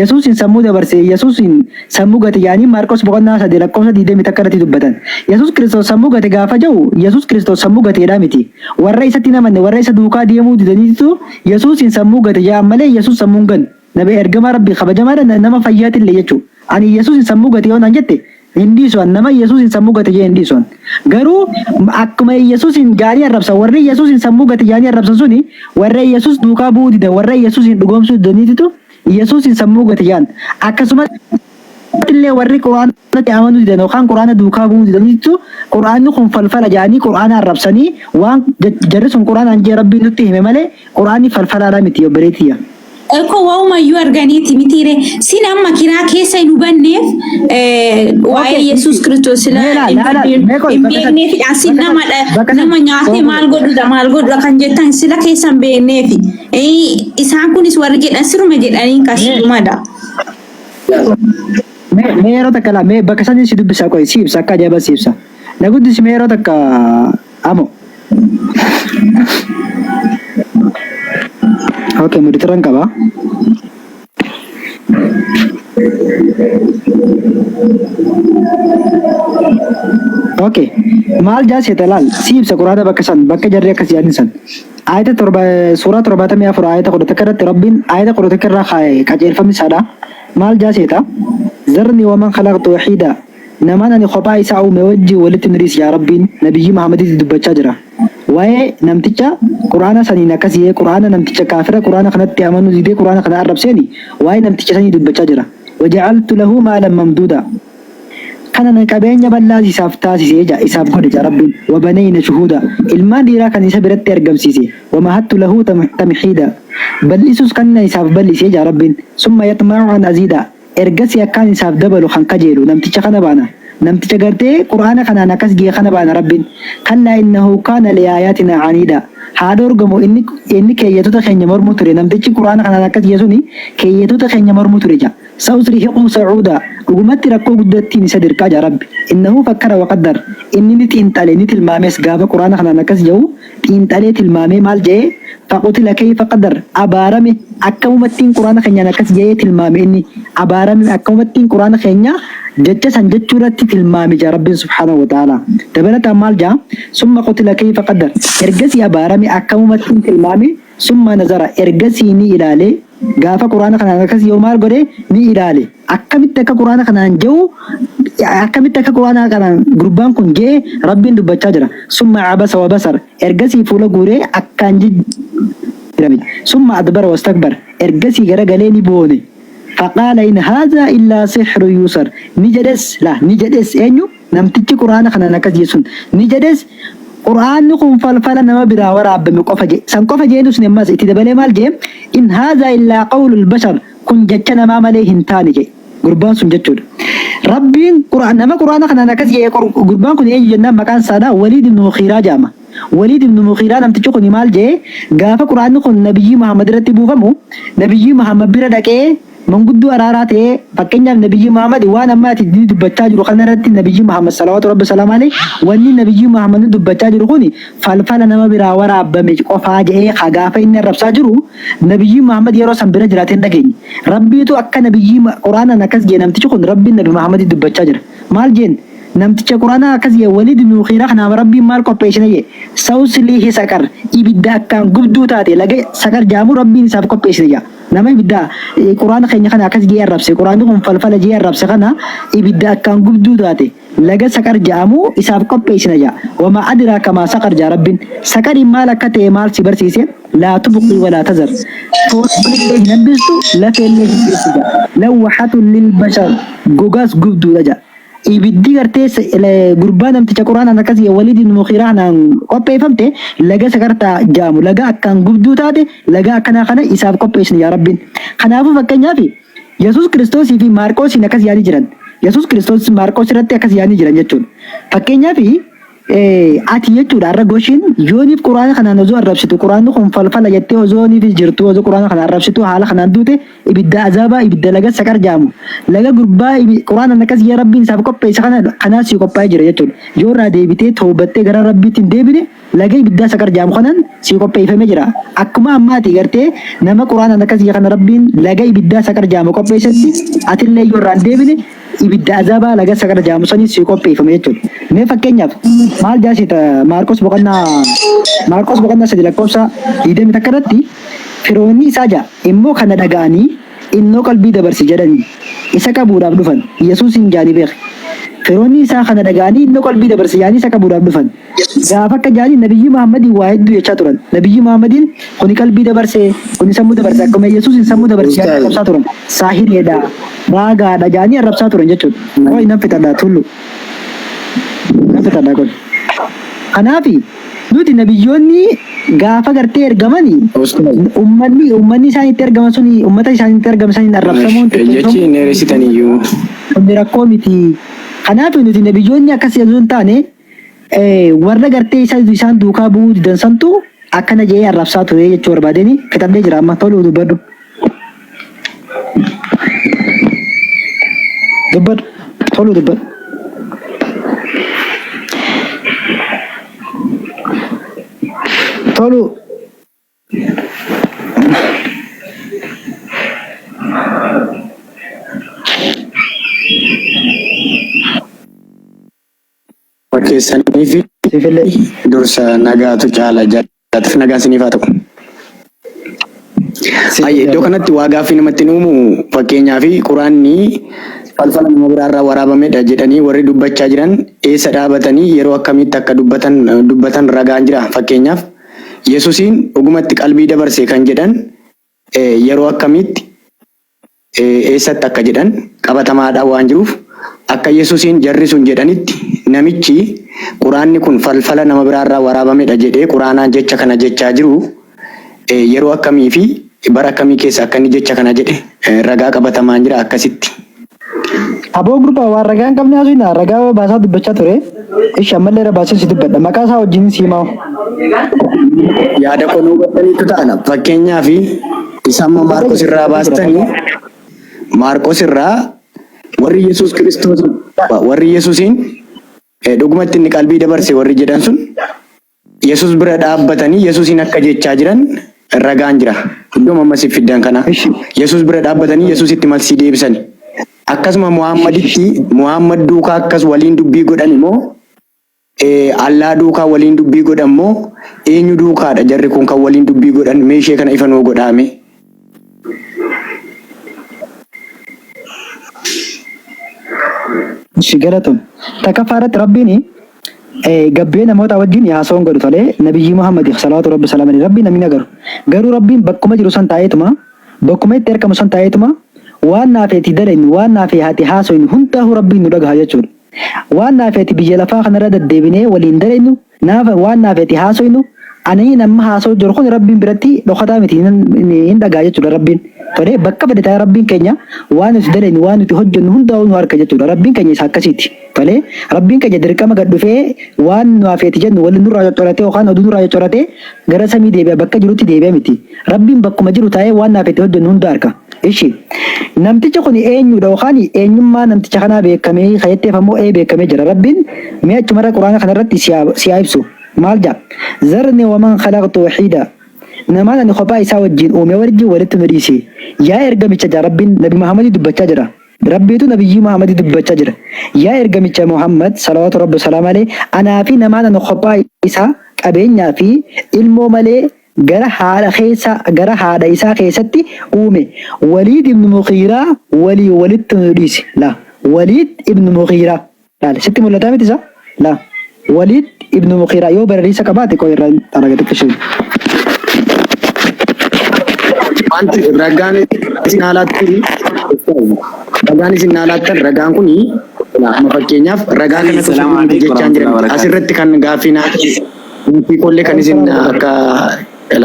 Yesuusiin sammuu dabarse, Yesuusiin sammuu gate ja'anii Maarqos boqonnaa 3 lakkoofsa 21 irratti dubbatan. Yesuus Kiristoos sammuu gate gaafa ja'u Yesuus Kiristoos sammuu gateedhaa miti. Warra isatti hin amanne, warra isa duukaa deemuu didaniititu Yesuusiin sammuu gate ja'an malee Yesuus sammuu hin ganne. Nabi ergamaa Rabbii kabajamaadha nama fayyaatillee jechuu. Ani Yesuusiin sammuu gate yoo naan jette Hin dhiisu an nama Iyesuusin sammuu gate jee hin dhiisu an. Garuu akkuma Iyesuusin jaanii arrabsan warri Iyesuusin sammuu gate jaanii arrabsan suni warra Iyesuus duukaa bu'uu didan warra Iyesuusin dhugoomsuu didaniititu Iyesuusin sammuu gate jaan. Akkasumatti illee warri Qur'aanatti amanuu didan yookaan Qur'aana duukaa bu'uu didaniititu Qur'aanni kun falfala jaanii Qur'aana arrabsanii waan jarri sun Qur'aanaan jee Rabbiin nutti hime malee Qur'aanni falfalaadhaa miti obboleetti tiyya. Eko waumayyuu arganiiti mitiire sin amma kiraa keessa hin hubanneef waa'ee Okay, Yesuus Kiristoos sila mee laal hin laal mee qoy hin bakka san beekneefidha sin bakka san nama dha- bakka san nama nyaatee qoy maal godhudha maal godhudha kan jettan sila keessa hin beekneefi isaan kunis warri jedhan siruma jedhanii mee kashirumadha. mee mee yeroo takka laa mee bakka sanii si dubbisa qoy si ibsa akka ajaa'iba si ibsa na guddisi mee yeroo takka amo okay muditiran qaba. Okay. Maal jaa seeta laal si ibsa quraana bakka san bakka jarri akkas yaadni san. Ayata torba suuraa 74 ayata 11 irratti Rabbiin ayata 11 irraa kaaye qajeelfamni isaadha. Maal jaa seeta? Zarni waman khalaqtu wahiida namaan ani kophaa isaa uume wajjin walitti nu dhiisi yaa Rabbiin Nabiyyii Muhammaditti dubbachaa jira. Waa'ee namticha Qur'aana saniin akkas jee Qur'aana namticha kaafira Qur'aana kanatti amanuu didee Qur'aana kana arrabseeni waa'ee namticha sanii dubbachaa jira. Waja'altu lahu maalan mamduudaa. Kan ani qabeenya bal'aas isaaf taasise ja isaaf godhe ja Rabbiin. Wabanayna shuhuudaa. Ilmaan dhiiraa kan isa biratti argamsiise. Wamahattu lahu tamhiidaa. Bal'isus kan isaaf bal'ise ja Rabbiin. Summa yaxma'u an aziidaa. Ergasii akkaan isaaf dabalu kan kajeelu namticha kana baana. Namticha gartee Qur'aana kanaan akkas ge'e kana baana Rabbiin. Kallaa innahu kaana li'aayaatinaa caniidaa. Haa dhoorgamu inni inni keeyyatoota keenya mormuu ture. Namtichi Qur'aana kanaan akkas ge'e suni keeyyatoota keenya mormuu ture ja. Sa'usrihiquu sa'uudaa. Dhugumatti rakkoo guddattiin isa dirqaa ja Rabbi. Innahu fakkara wa qaddar. Inni ni xiinxale ni tilmaames gaafa Qur'aana kanaan akkas ja'u xiinxalee tilmaamee maal ja'e faqutila keyfa qadar abaarame akkamumattiin qur'aana keenyaan akkas ja'ee tilmaame inni abaarame akkamumattiin qur'aana keenya jecha san jechuu irratti tilmaame ja'a rabbiin subhaanahu wa ta'aalaa dabalataan maal ja'a summa qutila keyfa qadar ergasii abaarame akkamumattiin tilmaame summa nazara ergasii ni ilaale gaafa qur'aana kanaan akkas yoo maal godhe ni ilaale Akkamitti akka Qur'aana kanaan je'u akkamitti akka Qur'aana kanaan gurbaan kun je'e Rabbiin dubbachaa jira. Summa abasa wa basar ergasii fuula guuree akkaan jijjiirame. Summa adbara wastakbar ergasii garagalee ni boone. Faqaala in haazaa illaa sihrun yuusar ni jedhes la ni jedhes eenyu namtichi Qur'aana kanaan akkas jedhe sun ni jedhes Qur'aanni kun falfala nama biraa waraabbame qofa jedhe. San qofa je'een usne ammas itti dabalee maal je'e in haazaa illaa qawlul bashar Kun jecha namaa malee hin taane jedhe gurbaan sun jechuudha. Rabbiin nama Qur'aana kanaan akkas jedhe gurbaan kun eenyu jennaan maqaan isaadha Waliid ibn Mughiiraa jedhama. Waliid ibn Mughiiraa namtichi kun maal jedhe gaafa Qur'aanni kun Nabiyyii Muhammad irratti buufamu Nabiyyii Muhammad bira dhaqee manguddoo araaraa ta'ee fakkeenyaaf Nabiyyii Muhammad waan amma ati dubbachaa jiru kana irratti Nabiyyii Muhammad salawaatu rabbi salaam alayhi wanni Nabiyyii Muhammad dubbachaa jiru kun falfala nama biraa waraabbame qofaa jedhee ka gaafa inni arrabsaa jiru Nabiyyii Muhammad yeroo san bira jiraatee hin dhageenye. Rabbiitu akka Nabiyyii Qur'aanaan akkas jee namtichi kun Rabbiin Nabi Muhammaditti dubbachaa jira. Maal jeen? Namticha Qur'aanaa akkas jee Waliid ibn Mughiiraa kanaaf Rabbiin maal qopheessine jee? Sa'usliihi saqar ibidda akkaan gubduu taate laga saqar jaamu Rabbiin isaaf qopheessine jaa. Nama ibidda Qur'aana keenya kana akkas jee arrabse Qur'aanni kun falfala jee arrabse kana ibidda akkaan gubduu taate laga saqar ja'amu isaaf qopheessina ja'a. Wamaa adraaka maa saqar ja'a Rabbiin. Saqariin maal akka ta'e maal si barsiise? Laa tubqii walaa tazar. Foonillee hin hambistu, lafeellee hin dhiistu ja'a. Lawwahatun lil bashar. Gogaas gubduudha ja'a. Ibiddi gartee gurbaa namticha Qur'aanaan akkas jedhe Waliid ibn Mughiiraa kanaan qopheeffamte laga saqartaa ja'amu laga akkaan gubduu taate laga akkanaa kana isaaf qopheessine yaa Rabbiin. Kanaafuu fakkeenyaaf Yesuus Kiristoosii fi Maarqoosiin akkas yaadii jiran. Yesuus Kiristoos Maarqoos irratti akkas yaadii jiran jechuudha. Fakkeenyaaf ati jechuudha har'a goshiin yooniif quraana kanaan osoo arrabsitu quraanni kun falfala jettee osoo niif jirtu osoo quraana kana arrabsitu haala kanaan duute ibidda azaabaa ibidda laga saqar jaamu laga gurbaa quraanaan akkas yaa rabbiin isaaf qopheesse kana kanaas sii qophaa'ee jira jechuudha. Yoo irraa deebitee toobattee gara rabbiitti hin deebine Laga ibiddaa saqar jaamu kanan sii qopheeyfame jira. Akkuma amma ati gartee nama Qur'aanaan akkas jee kana Rabbiin laga ibiddaa saqar jaamu qopheeysetti atillee yoo irraa hin deebine ibidda azaabaa laga saqar jaamu saniin sii qopheeyfame jechuudha. Mee fakkeenyaaf maal jaa seeta Maarqos boqonnaa Maarqos boqonnaa 3 lakkoofsa 21 irratti firoonni isaa ja'a immoo kana dhaga'anii innoo qalbii dabarse jedhanii isa qabuudhaaf dhufan. Yesuusiin jaanii beeki. Firoonni isaa kana dhaga'anii innoo qalbii dabarse jaanii isa qabuudhaaf dhufan. Gaafa akka jaanii Nabiyyii Muhammadiin waa hedduu jechaa turan. Nabiyyii Muhammadiin kuni qalbii dabarse, kuni sammuu dabarse akkuma Yesuusin sammuu dabarse jaanii Ustaaz. arrabsaa turan. Saahireedha, raagaadha jaanii arrabsaa turan jechuudha. Qoy nan fixadha tullu. Nan fixadha qoy. Kanaafi nuti nabiyyoonni gaafa gartee ergamani Ustaaz. ummanni ummanni isaan itti ergaman suni ummata isaan itti ergaman saniin arrabsamuun Jechi xiqqeeffamuun hin dheeressitan iyyuu. kun rakkoo miti. Kanaaf nuti nabiyyoonni akkas osoo hin taane Warra gartee isa isaan duukaa bu'uu didan santu akkana je'ee arrabsaa ture jechuu barbaadeni fixadhee jira amma toluu dubbadhu. Dubbadhu toluu dubbadhu. Toluu. Fi Siifillee. Dursa nagaatu caala jaalatif nagaan siniif haa ta'u. Ayye iddoo kanatti waa gaaffii namatti hin uumu fakkeenyaa fi quraanni falfala nama biraarraa waraabamedha jedhanii warri dubbachaa jiran eessa dhaabatanii yeroo akkamiitti akka dubbatan dubbatan ragaan jira fakkeenyaaf Yesusiin dhugumatti qalbii dabarse kan jedhan yeroo akkamiitti eessatti akka jedhan qabatamaadhaan waan jiruuf akka Yesusiin jarri sun jedhanitti namichi Quraanni kun falfala nama biraarraa waraabamedha jedhee Quraanaan jecha kana jechaa jiru yeroo akkamii fi bara akkamii keessa akka inni jecha kana jedhe ragaa qabatamaan jira akkasitti. Aboo gurbaa waan ragaa hin qabne haasofna ragaa baasaa dubbachaa ture. Ishi ammallee irra baasee si dubbadha. Maqaa isaa wajjin si himaa. Yaada koo nu hubattaniitu ta'ana. Fakkeenyaaf isa amma Maarqos irraa baastanii Maarqos irraa warri Yesuus Kiristoos warri Yesuusiin dhugumatti inni qalbii dabarse warri jedhan sun Yesuus bira dhaabbatanii Yesuusiin akka jechaa jiran ragaan jira. Iddoo amma siif fiddan kana. Yesuus bira dhaabbatanii Yesuusitti malsii deebisani. Akkasuma Muhammaditti Muhammad duukaa akkas waliin dubbii godhan immoo Allaa duukaa waliin dubbii godhan moo eenyu duukaadha jarri kun kan waliin dubbii godhan mee ishee kana ifa nuu godhaame. Ishi galatoom. Takkaffaa irratti Rabbiin gabbee namoota wajjin haasawaa hin godhu tolee nabiyyii Muhammad salawaatu rabbi salaamani Rabbiin namni hin agaru. Garuu Rabbiin bakkuma jiru san taa'eetuma bakkuma itti argamu san taa'eetuma waan naafeeti dalaynu waan naafee haati haasoynu hundaahuu Rabbiin nu dhagaha jechuudha. Waan naafeeti biyya lafaa kanarra deddeebinee waliin dalaynu naafa waan naafeeti haasoynu ani nama haasa'u jiru kun Rabbiin biratti dhokataa miti hin dhagaa jechuudha Rabbiin. Tolee bakka fedhe taa'ee Rabbiin keenya waan nuti dalaynu waan nuti hojjennu hundaa'uu nu harka jechuudha. Rabbiin keenya isa akkasiiti. Tolee Rabbiin keenya dirqama gad dhufee waan nu hafeeti jennu waliin nurraa coccoratee yookaan oduu nurraa coccoratee gara samii deebi'a bakka jirutti deebi'a miti. Rabbiin bakkuma jiru taa'ee waan naafeeti hojjennu hunda harka. Ishi namtichi kun eenyudha yookaan eenyummaa namticha kanaa beekamee kayetteef ammoo ee beekamee jira. Rabbiin mee achumarra quraana kanarratti si haa ibsu. Maal jedha? Zarni waman khalaqtu wahiida. Namaan ani kophaa isaa wajjin uume wajjin walitti nu dhiisi. Yaa ergamicha jaa Rabbiin Nabi Muhammadii dubbachaa jira. Rabbiitu Nabiyyii Muhammadii dubbachaa jira. Yaa ergamicha Muhammad salawaatu rabbi salaam alayhi anaa fi namaan ani kophaa isaa qabeenyaa fi ilmoo malee gara haadha keessa gara haadha isaa keessatti uume Waliid ibn Mughiiraa walii walitti nu dhiisi. La Waliid ibn Mughiiraa. Laal sitti mul'ataa miti isa? La Waliid ibn Mughiiraa yoo barariisa qabaate qoy irraa xaraga xiqqishee. Wanti ragaan isin haalaatti ragaan isin haalaattan ragaan kun amma fakkeenyaaf ragaa kanatu Salaamu sirrii miti alaikum jechaan jiran warahmatullahi wabarakatuh. asirratti kan gaaffii naa gaaffii koollee kan isin akka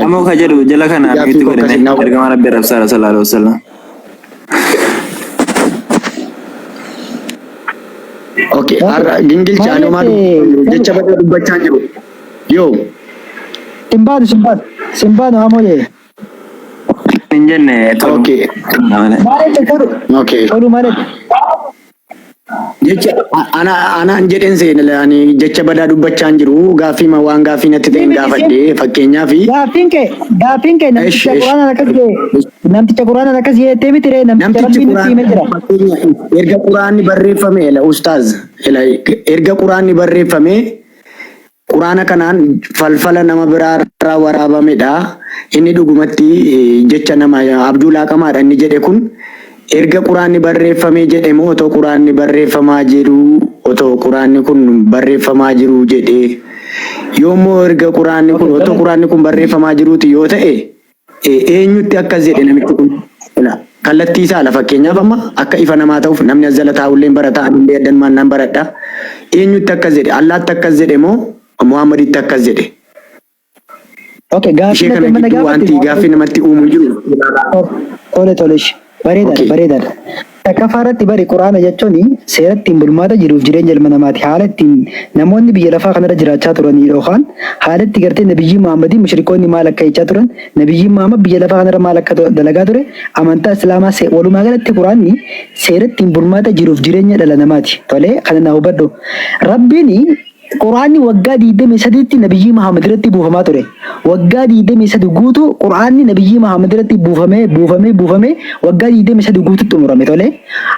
Amoo ka jedhu jala kana gaaffii miitti koo godhame akkasin naa ergamaa rabbi arrabsaara sallallahu alaihi wasallam. Okay, har'a gingilcha Maal ani homaa jette? jecha badaa dubbachaa hin jiru. Yoo Simbaanu simbaanu simbaanu hamoo jee. Hin jenne tolu. okay, Maal jette tolu? okay. Tolu maal jette? Jecha ana anaan jedhen seene ani jecha badaa dubbachaa hin jiru gaaffii ma waan gaaffii natti ta'e hin gaafadhe fakkeenyaaf Gaaffiin kee namticha Ish, ish. quraanaan akkas jee namticha quraanaan akkas jettee miti ree namticha Namtichi Rabbiin nutti himee jira. quraana erga quraanni barreeffame ela ustaaz ela erga quraanni barreeffame quraana kanaan falfala nama biraa irraa waraabamedha. Inni dhugumatti jecha nama abjuu laaqamaadha inni jedhe kun erga quraanni barreeffamee jedhe moo otoo quraanni barreeffamaa jiru otoo quraanni kun barreeffamaa jiru jedhe yoommoo erga quraanni kun otoo quraanni kun barreeffamaa jiruuti yoo ta'e eenyutti akkas jedhe namichi kun Ila, kallattii isaa la fakkeenyaaf amma akka ifa namaa ta'uuf namni as jala taa'ullee hin barata anillee addanumaan nan baradha eenyutti akkas jedhe Allaatti akkas jedhe moo Muhammaditti akkas jedhe Okay gaaffii ishee natti kana amma na gidduu gaafatte wanti gaaffii namatti uumu hin jiru Tole tole ishi. Bareedaadha Okay. bareedaadha. Takkaffaa irratti bari quraana jechuun seera ittiin bulmaata jiruuf jireenya ilma namaati. Haala ittiin namoonni biyya lafaa kanarra jiraachaa turanii yookaan haala itti gartee nabiyyii Muhammadii mushrikoonni maal akka jechaa turan nabiyyiin Muhammad biyya lafaa kanarra maal akka dalagaa ture amantaa islaamaa walumaa galatti quraanni seera ittiin bulmaata jiruuf jireenya dhala namaati. Tole kana naa hubadhu. Rabbiin Qur'aanni waggaa 23tti Nabiyyii Muhammad irratti buufamaa ture. Waggaa 23 guutuu Qur'aanni Nabiyyii Muhammad irratti buufamee buufamee buufamee waggaa 23 guutuu xumurame tole.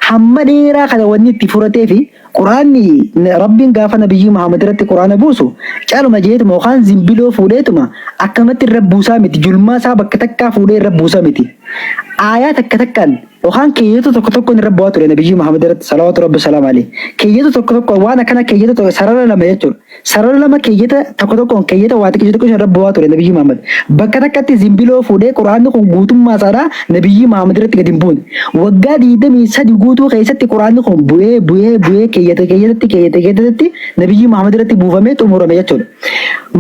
Hamma dheeraa kana wanni itti furatee fi Quraanni Rabbiin gaafa Nabiyyii Muhammad irratti Quraana buusu caluma jeetuma yookaan zimbiloo fuudheetuma akkanumatti irra buusaa miti. Julmaa isaa bakka takkaa fuudhee irra buusaa miti. Aayaa takka takkaan yookaan keeyyata tokko tokkoon irra bu'aa ture Nabiyyii Muhammad irratti salawaatu Rabbi salaam alayhi. Keeyyata tokko tokko waan akkana keeyyata tokko sarara lama jechuudha. Sarara lama keeyyata tokko tokkoon keeyyata waa xiqqisho xiqqisho irra bu'aa ture Nabiyyii Muhammad. Bakka takkatti zimbiloo fuudhee Quraanni kun guutummaa isaadhaa Nabiyyii Muhammad irratti gadi hin buune. Waggaa 23 guutuu keessatti Quraanni kun bu'ee bu'ee bu'ee keeyyata keeyyatatti keeyyata keeyyatatti Nabiyyii Muhammad irratti buufamee xumurame jechuudha.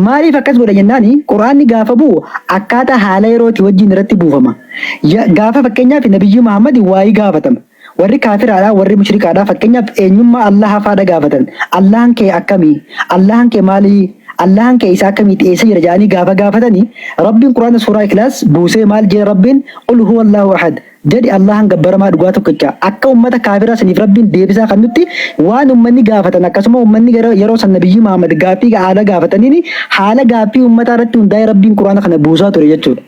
Maaliif akkas godha jennaani Quraanni gaafa bu'u akkaataa haala yerootii wajjin irratti buufama. Gaafa fakkeenyaaf Nabiyyii Muhammad waayii gaafatama. Warri kaafiraadhaa, warri mushrikaadhaa fakkeenyaaf eenyummaa Allaha faadha gaafatan. Allahan kee akkamii? Allahan kee maalii? Allahan kee isa akkamiiti? Eessa jira? Jedhanii gaafa gaafatani Rabbiin Qur'aana suuraa Ikhlaas buusee maal jedhe Rabbiin? Qul huwa Allahu ahad. Jedhi Allahan gabbaramaa dhugaa tokkicha. Akka ummata kaafiraa saniif Rabbiin deebisaa kannutti waan ummanni gaafatan akkasuma ummanni yeroo san Nabiyyii Muhammad gaaffii haala gaafataniini haala gaaffii ummataa irratti hundaa'ee Rabbiin Qur'aana kana buusaa ture jechuudha.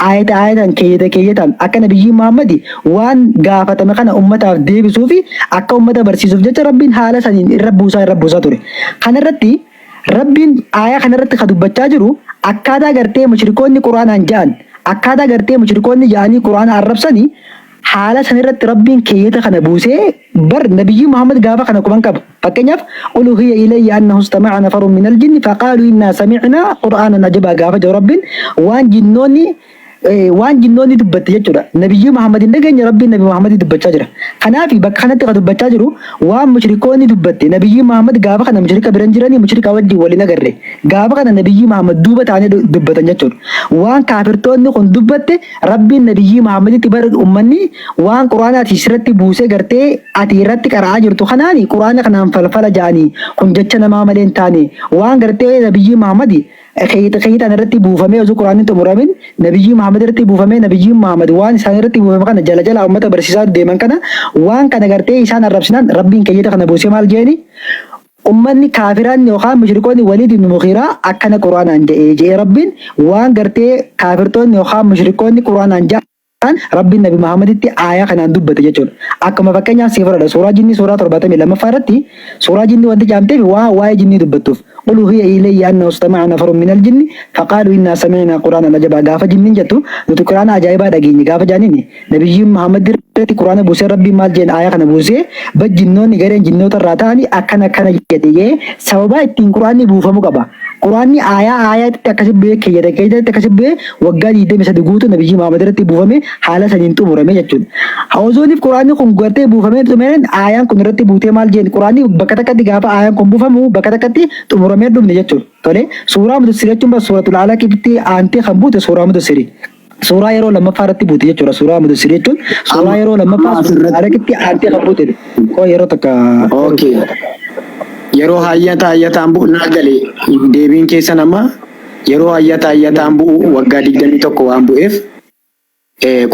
Aayata aayataan, keeyyata keeyyataan akka Nabiyyii Muhammadi waan gaafatame kana ummataaf deebisuu fi akka ummata barsiisuuf jecha Rabbiin haala saniin irra buusaa irra buusaa ture. Kana irratti Rabbiin aayaa kana irratti ka dubbachaa jiru akkaataa gartee mushrikoonni Qur'aanaan ja'an, akkaataa gartee mushrikoonni ja'anii Qur'aana arrabsani haala san irratti Rabbiin keeyyata kana buusee bar Nabiyyii Muhammad gaafa kana quban qaba. Fakkeenyaaf qul uhiya ilayya annahu istama'a nafarun minal jinni faqaalu innaa sami'naa qur'aanan ajabaa gaafa jedhu Rabbiin waan jinnoonni waan jinnoonni dubbatte jechuudha. Nabiyyii Muhammad hin dhageenye Rabbiin Nabi Muhammad dubbachaa jira. Kanaaf bakka kanatti kan dubbachaa jiru waan mushrikoonni dubbatte Nabiyyii Muhammad gaafa kana mushrika biran jiranii mushrika wajjin wal hin agarre. Gaafa kana Nabiyyii Muhammad duuba taa'anii dubbatan jechuudha. Waan kaafirtoonni kun dubbatte Rabbiin Nabiyyii Muhammaditti bar ummanni waan Qur'aana ati sirratti buusee gartee ati irratti qara'aa jirtu kanaani Qur'aana kanaan falfala ja'anii kun jecha namaa malee hin taane waan gartee Nabiyyii Muhammadi keeyta keeytaan irratti buufamee osoo Qur'aanni hin xumuramin Nabiyyii Muhammad irratti buufamee Nabiyyiin Muhammad waan isaan irratti buufame kana jala jalaa ummata barsiisaa deeman kana waan kana gartee isaan arrabsinaan Rabbiin keeyyata kana buusee maal je'eni Ummanni kaafiraan yookaan mushrikoonni Waliid ibn Mughiiraa akkana Qur'aanaan ja'e je'ee Rabbiin waan gartee kaafirtoonni yookaan mushrikoonni Qur'aanaan ja'an Rabbiin Nabi Muhammaditti aayaa kanaan dubbate jechuudha. Akkuma fakkeenyaaf sii fudhadha suuraa jinnii suuraa 72ffaa irratti suuraa jinnii wanti ja'amteef waa waa'ee jinnii dubbattuuf. Qul uhiya ilayya annahu istama'a nafarun minal jinni faqaaluu innaa sami'naa Qur'aanan ajabaa gaafa jinniin jettu nuti Qur'aana ajaa'ibaa dhageenye gaafa ja'aniini Nabiyyiin Muhammad irratti Qur'aana buusee Rabbiin maal jeen aayaa kana buusee ba jinnoonni gareen jinnoota irraa ta'ani akkana akkana jedhe jee sababaa ittiin Qur'aanni buufamu qaba. Qur'aanni aayaa aayaatti akkasi bu'ee keeyyata keeyyatatti akkasi bu'ee waggaa 23 guutuu Nabiyyii Muhammad irratti buufame haala saniin xumurame jechuudha. Osooniif Qur'aanni kun gartee buufamee xumureen aayaan kun irratti buutee maal jeen Qur'aanni bakka takkatti gaafa aayaan kun buufamu bakka takkatti xumuramee dhumne jechuudha. Tole suuraa Mudassir jechuun bas suuratul Alaqitti aantee kan buute suuraa Mudassiri. Suuraa yeroo lammaffaa irratti buute jechuudha. Suuraa Mudassir jechuun suuraa Amma yeroo amma lammaffaa suuratul asirratti Alaqitti aantee kan buute. Koo yeroo takka okay. Yeroo hayyata hayyataan bu'u naa gale deebiin keessan amma yeroo hayyata hayyataan bu'u waggaa 21 waan bu'eef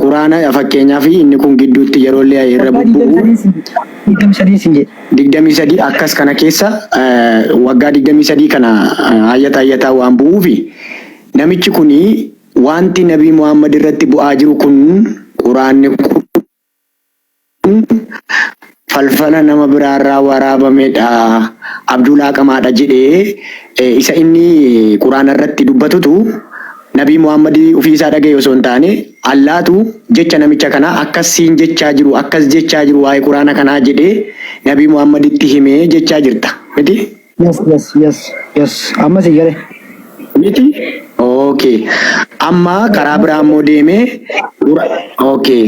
quraana fakkeenyaaf inni kun gidduutti yeroo illee irra Waggaa bubbu'u 23 sin jedhe. 23 sin jedhe. 23 akkas kana keessa waggaa 23 kana hayyata hayyataa waan bu'uufi namichi kun wanti Nabii Muhammad irratti bu'aa jiru kun quraanni kun falfala nama biraarraa waraabamedha abjuu laaqamaadha jedhee isa inni quraana irratti dubbatutu Nabii Muhammad ofii isaa dhagaye osoo hin taane Allaatu jecha namicha kanaa akkas siin jechaa jiru akkas jechaa jiru waa'ee quraana kanaa jedhee Nabii Muhammaditti himee jechaa jirta miti? Yes. Amma si gale. Miti? Okay. Amma karaa biraa immoo deemee okay.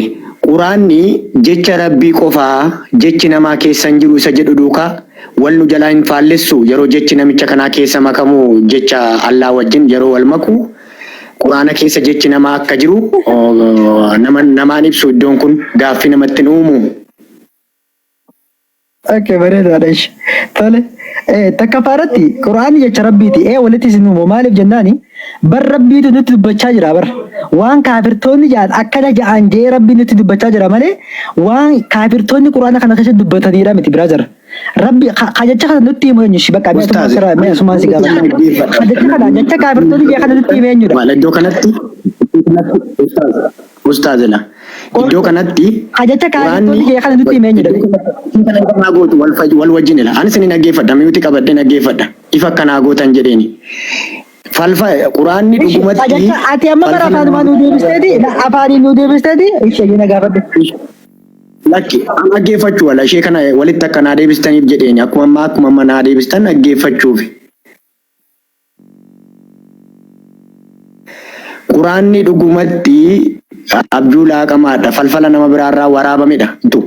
Quraanni jecha Rabbii qofaa jechi namaa keessa hin jiru isa jedhu duukaa wal nu jalaa hin faallessu yeroo jechi namicha kanaa keessa makamu jecha Allaa wajjin yeroo wal maku Quraana keessa jechi namaa akka jiru nama namaan ibsu iddoon kun gaaffii namatti hin uumu. Okay, bareedaadha ishi. Tole. Takkaffaa irratti Qur'aanni jecha Rabbiiti. Walitti isin uumu. Maaliif jennaani? Bar Rabbiitu nutti dubbachaa jira bar. Waan kaafirtoonni ja'an akkana ja'an je'ee Rabbiin nutti dubbachaa jira malee waan kaafirtoonni Qur'aana kana keessatti dubbataniidha miti brother. Rabbi ka jecha kana nutti himu eenyu? Shi bakka mee asumaan Ustaaz, sirraa mee asumaan si gaafadha. Ka jecha kana jecha kaafirtoonni ja'an kana nutti himu eenyudha? Maal iddoo kanatti Ustaaz, Ustaazila. Iddoo kanatti Ka jecha Quraanni kaafirtoonni jee kana nutti himee iddoo jedhame. kanatti kana akkanaa gootu wal wajjin ila. Anis ni dhaggeeffadha. Miyuuti qabadhee dhaggeeffadha. Ifa akkanaa gootan jedheeni. Falfa Quraanni Ishi ka dhugumatti jecha ati amma bara falfala afaanumaa nama nuu deebisteeti afaaniin nuu deebisteeti ishee na gaafadhe. Lakki an dhaggeeffachuu wala ishee kana walitti akka naa deebistaniif jedheeni akkuma ammaa akkuma amma naa deebistan dhaggeeffachuufi. Quraanni dhugumatti abjuu laaqamaadha, falfala nama biraarraa waraabamedha. Tu.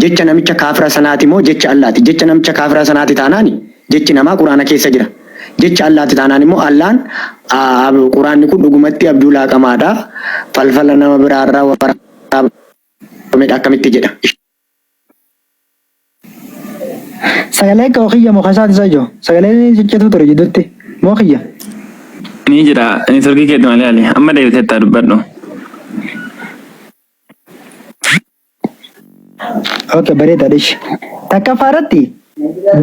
Jecha namicha kaafira sanaati moo jecha Allaati? Jecha namicha kaafira sanaati taanaani jechi namaa Quraana keessa jira. Jecha Allaati taanaan immoo Allaan Quraanni kun dhugumatti abjuu laaqamaadha, falfala nama biraarraa waraabamedha akkamitti jedha? Sagalee koo kiyya moo kan isaati isa ijoo? Sagaleen ciccituu ture jidduutti moo kiyya? Ni jira networkii keetti malee ali amma deebiteetta dubbadhu. Okay, bareeda dhishi. Takkaffaa irratti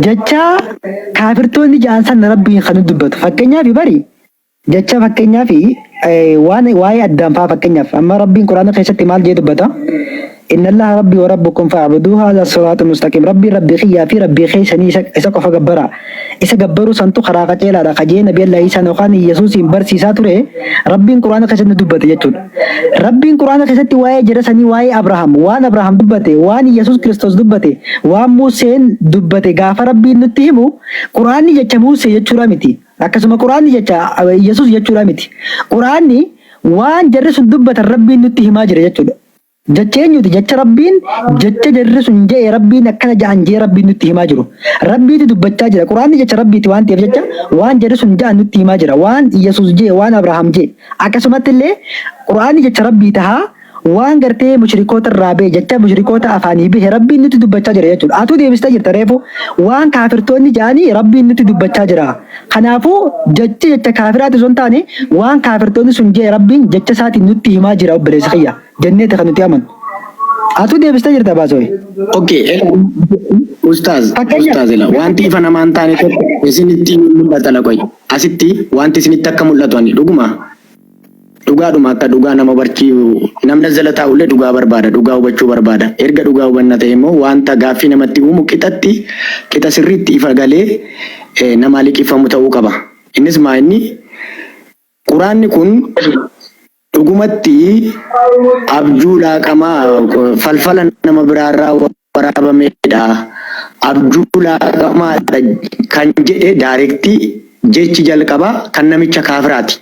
jecha kaafirtoonni ja'an san rabbiin kan dubbatu. Fakkeenyaaf bari Jecha fakkeenyaaf waan waa'ee Addaam fa'aa fakkeenyaaf amma Rabbiin Qur'aana keessatti maal jee dubbata? Innallaha rabbii wa rabbukum fa'buduu haadha siraaxu mustaqiim Rabbiin Rabbii kiyyaa fi Rabbii keessanii isa qofa gabbaraa. Isa gabbaruu santu karaa qaceelaadha ka jee Nabi Allah Iisaan yookaan Iyyasuusiin barsiisaa ture Rabbiin Qur'aana keessatti nu dubbate jechuudha. Rabbiin Qur'aana keessatti waa'ee jara sanii waa'ee Abrahaam waan Abrahaam dubbate waan Iyyasuus Kiristoos dubbate waan Museen dubbate gaafa Rabbiin nutti himu Qur'aanni jecha Musee jechuudha miti. Akkasuma Qur'aanni jecha Iyyasuus jechuudha miti. Qur'aanni waan jarri sun dubbatan Rabbiin nutti himaa jira jechuudha. Jecha eenyuti? Jecha Rabbiin jecha jarri sun je'e Rabbiin akkana ja'an je'e Rabbiin nutti himaa jiru. Rabbiitu dubbachaa jira. Qur'aanni jecha Rabbiiti waan ta'eef jecha waan jarri sun ja'an nutti himaa jira. Waan Iyyasuus je'e, waan Abrahaam je'e. Akkasumatti illee Qur'aanni jecha Rabbii tahaa Waan gartee mushrikoota irraa bahe jecha mushrikoota afaanii bahe Rabbiin nutti dubbachaa jira jechuudha. Atuu deebistee jirta reefu waan kaafirtoonni ja'anii Rabbiin nutti dubbachaa jira. Kanaafuu jechi jecha kaafiraati osoo hin taane waan kaafirtoonni sun je'e Rabbiin jecha isaatiin nutti himaa jira obboleessa kiyya jenneeti kan nuti amanu. Atuu deebistee jirta baasooyi. Okay, ustaaz, Fakkeenyaaf ustaaz ila wanti ifa namaa hin taane tokko isinitti mul'ata la qoy. Asitti wanti isinitti akka mul'atu ani dhuguma Dhugaadhuma akka dhugaa nama barchiisu namni as jala taa'ullee dhugaa barbaada, dhugaa hubachuu barbaada. Erga dhugaa hubanna ta'e immoo wanta gaaffii namatti uumu qixatti qixa sirriitti ifa galee namaa liqimfamu ta'uu qaba. Innis maa inni Quraanni kun dhugumatti abjuu laaqamaa falfala nama biraarraa waraabamedha. Abjuu laaqamaadha kan jedhe daarektii jechi jalqabaa kan namicha kaafiraati.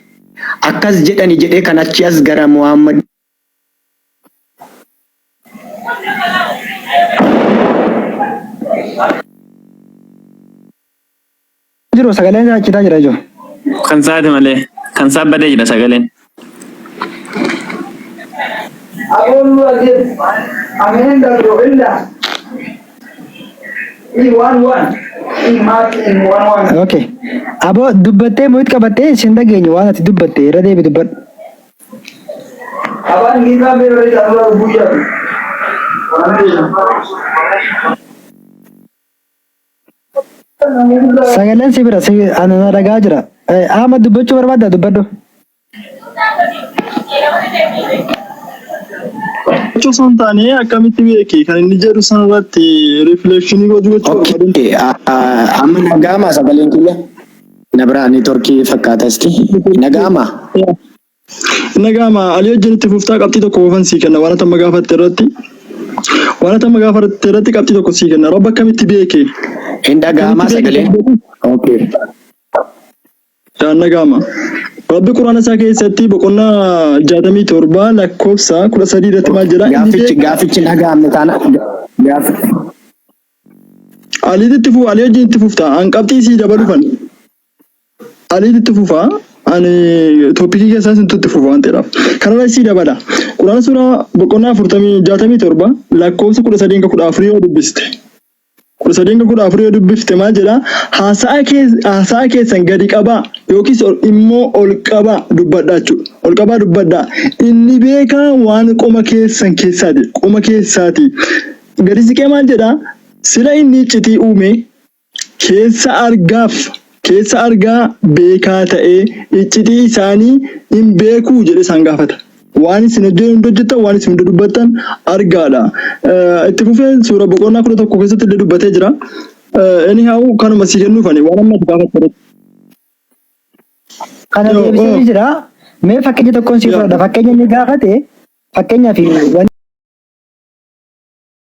Akkas jedhani jedhee kan achii as gara Muhammad Jiru sagaleen isaa citaa jira ijoo. Kan saati malee kan saa badee jira sagaleen. Okay. Aboo dubbattee muyit qabattee sin dhageenye waan ati dubbatte irra deebi dubbadhu. Sagaleen si bira si ana na dhagaa jira. Ahmad dubbachuu barbaaddaa dubbadhu. Gochuu osoo hin taane akkamitti beeke kan inni jedhu sanarratti rifleekshinii gochuu barbaadeen. Okay, amma naga'ama sagaleen kiyya? Na biraa neetworkii fakkaata isti. Naga'ama? Naga'ama Ali wajjin itti fuftaa qabxii tokko qofan sii kenna waan ati amma gaafatte irratti. Waan ati amma gaafatte irratti qabxii tokko sii kenna. Rabbi akkamitti beeke? Hin dhaga'ama Akkamitti beeke? sagaleen? Okay. Dhaan dhaga'ama. Rabbi Quraana isaa keessatti boqonnaa 67 lakkoofsa 13 irratti maal jedha? Inni Gaaffichi beekaa gaaffichi hin dhaga'amne taana gaaffi Aliitti itti fufa Alii wajjin itti fufta. An qabxii sii dabalufan. Aliitti itti fufa. Ani tooppikii keessaa isintu itti fufa waan ta'eedhaaf. Kanarra sii dabala. Quraana suuraa boqonnaa 40 67 lakkoofsa 13 hanga 14 yoo dubbiste. 13-14 yoo dubbifte maal jedha? Haasa'a kee haasa'a keessan gadi qabaa yookiis ol immoo ol qabaa dubbadhaa jechuudha. Ol qabaa dubbadhaa. Inni beekaa waan qoma keessan keessaati. Qoma keessaati. Gadi siqee maal jedha? Sila inni iccitii uume keessa argaaf keessa argaa beekaa ta'ee iccitii isaanii hin beekuu jedhee isaan gaafata. Waan isin hunda hojjettan, waan isin hunda dubbattan argaadha. Itti fufee suura boqonnaa 11 keessatti illee dubbatee jira. Anyhow, kanuma si kennuufani waan amma ati gaafatte. Kana deebisee jira. Mee fakkeenya tokkoon sii fudhadha. Fakkeenya inni gaafate, fakkeenyaaf wanni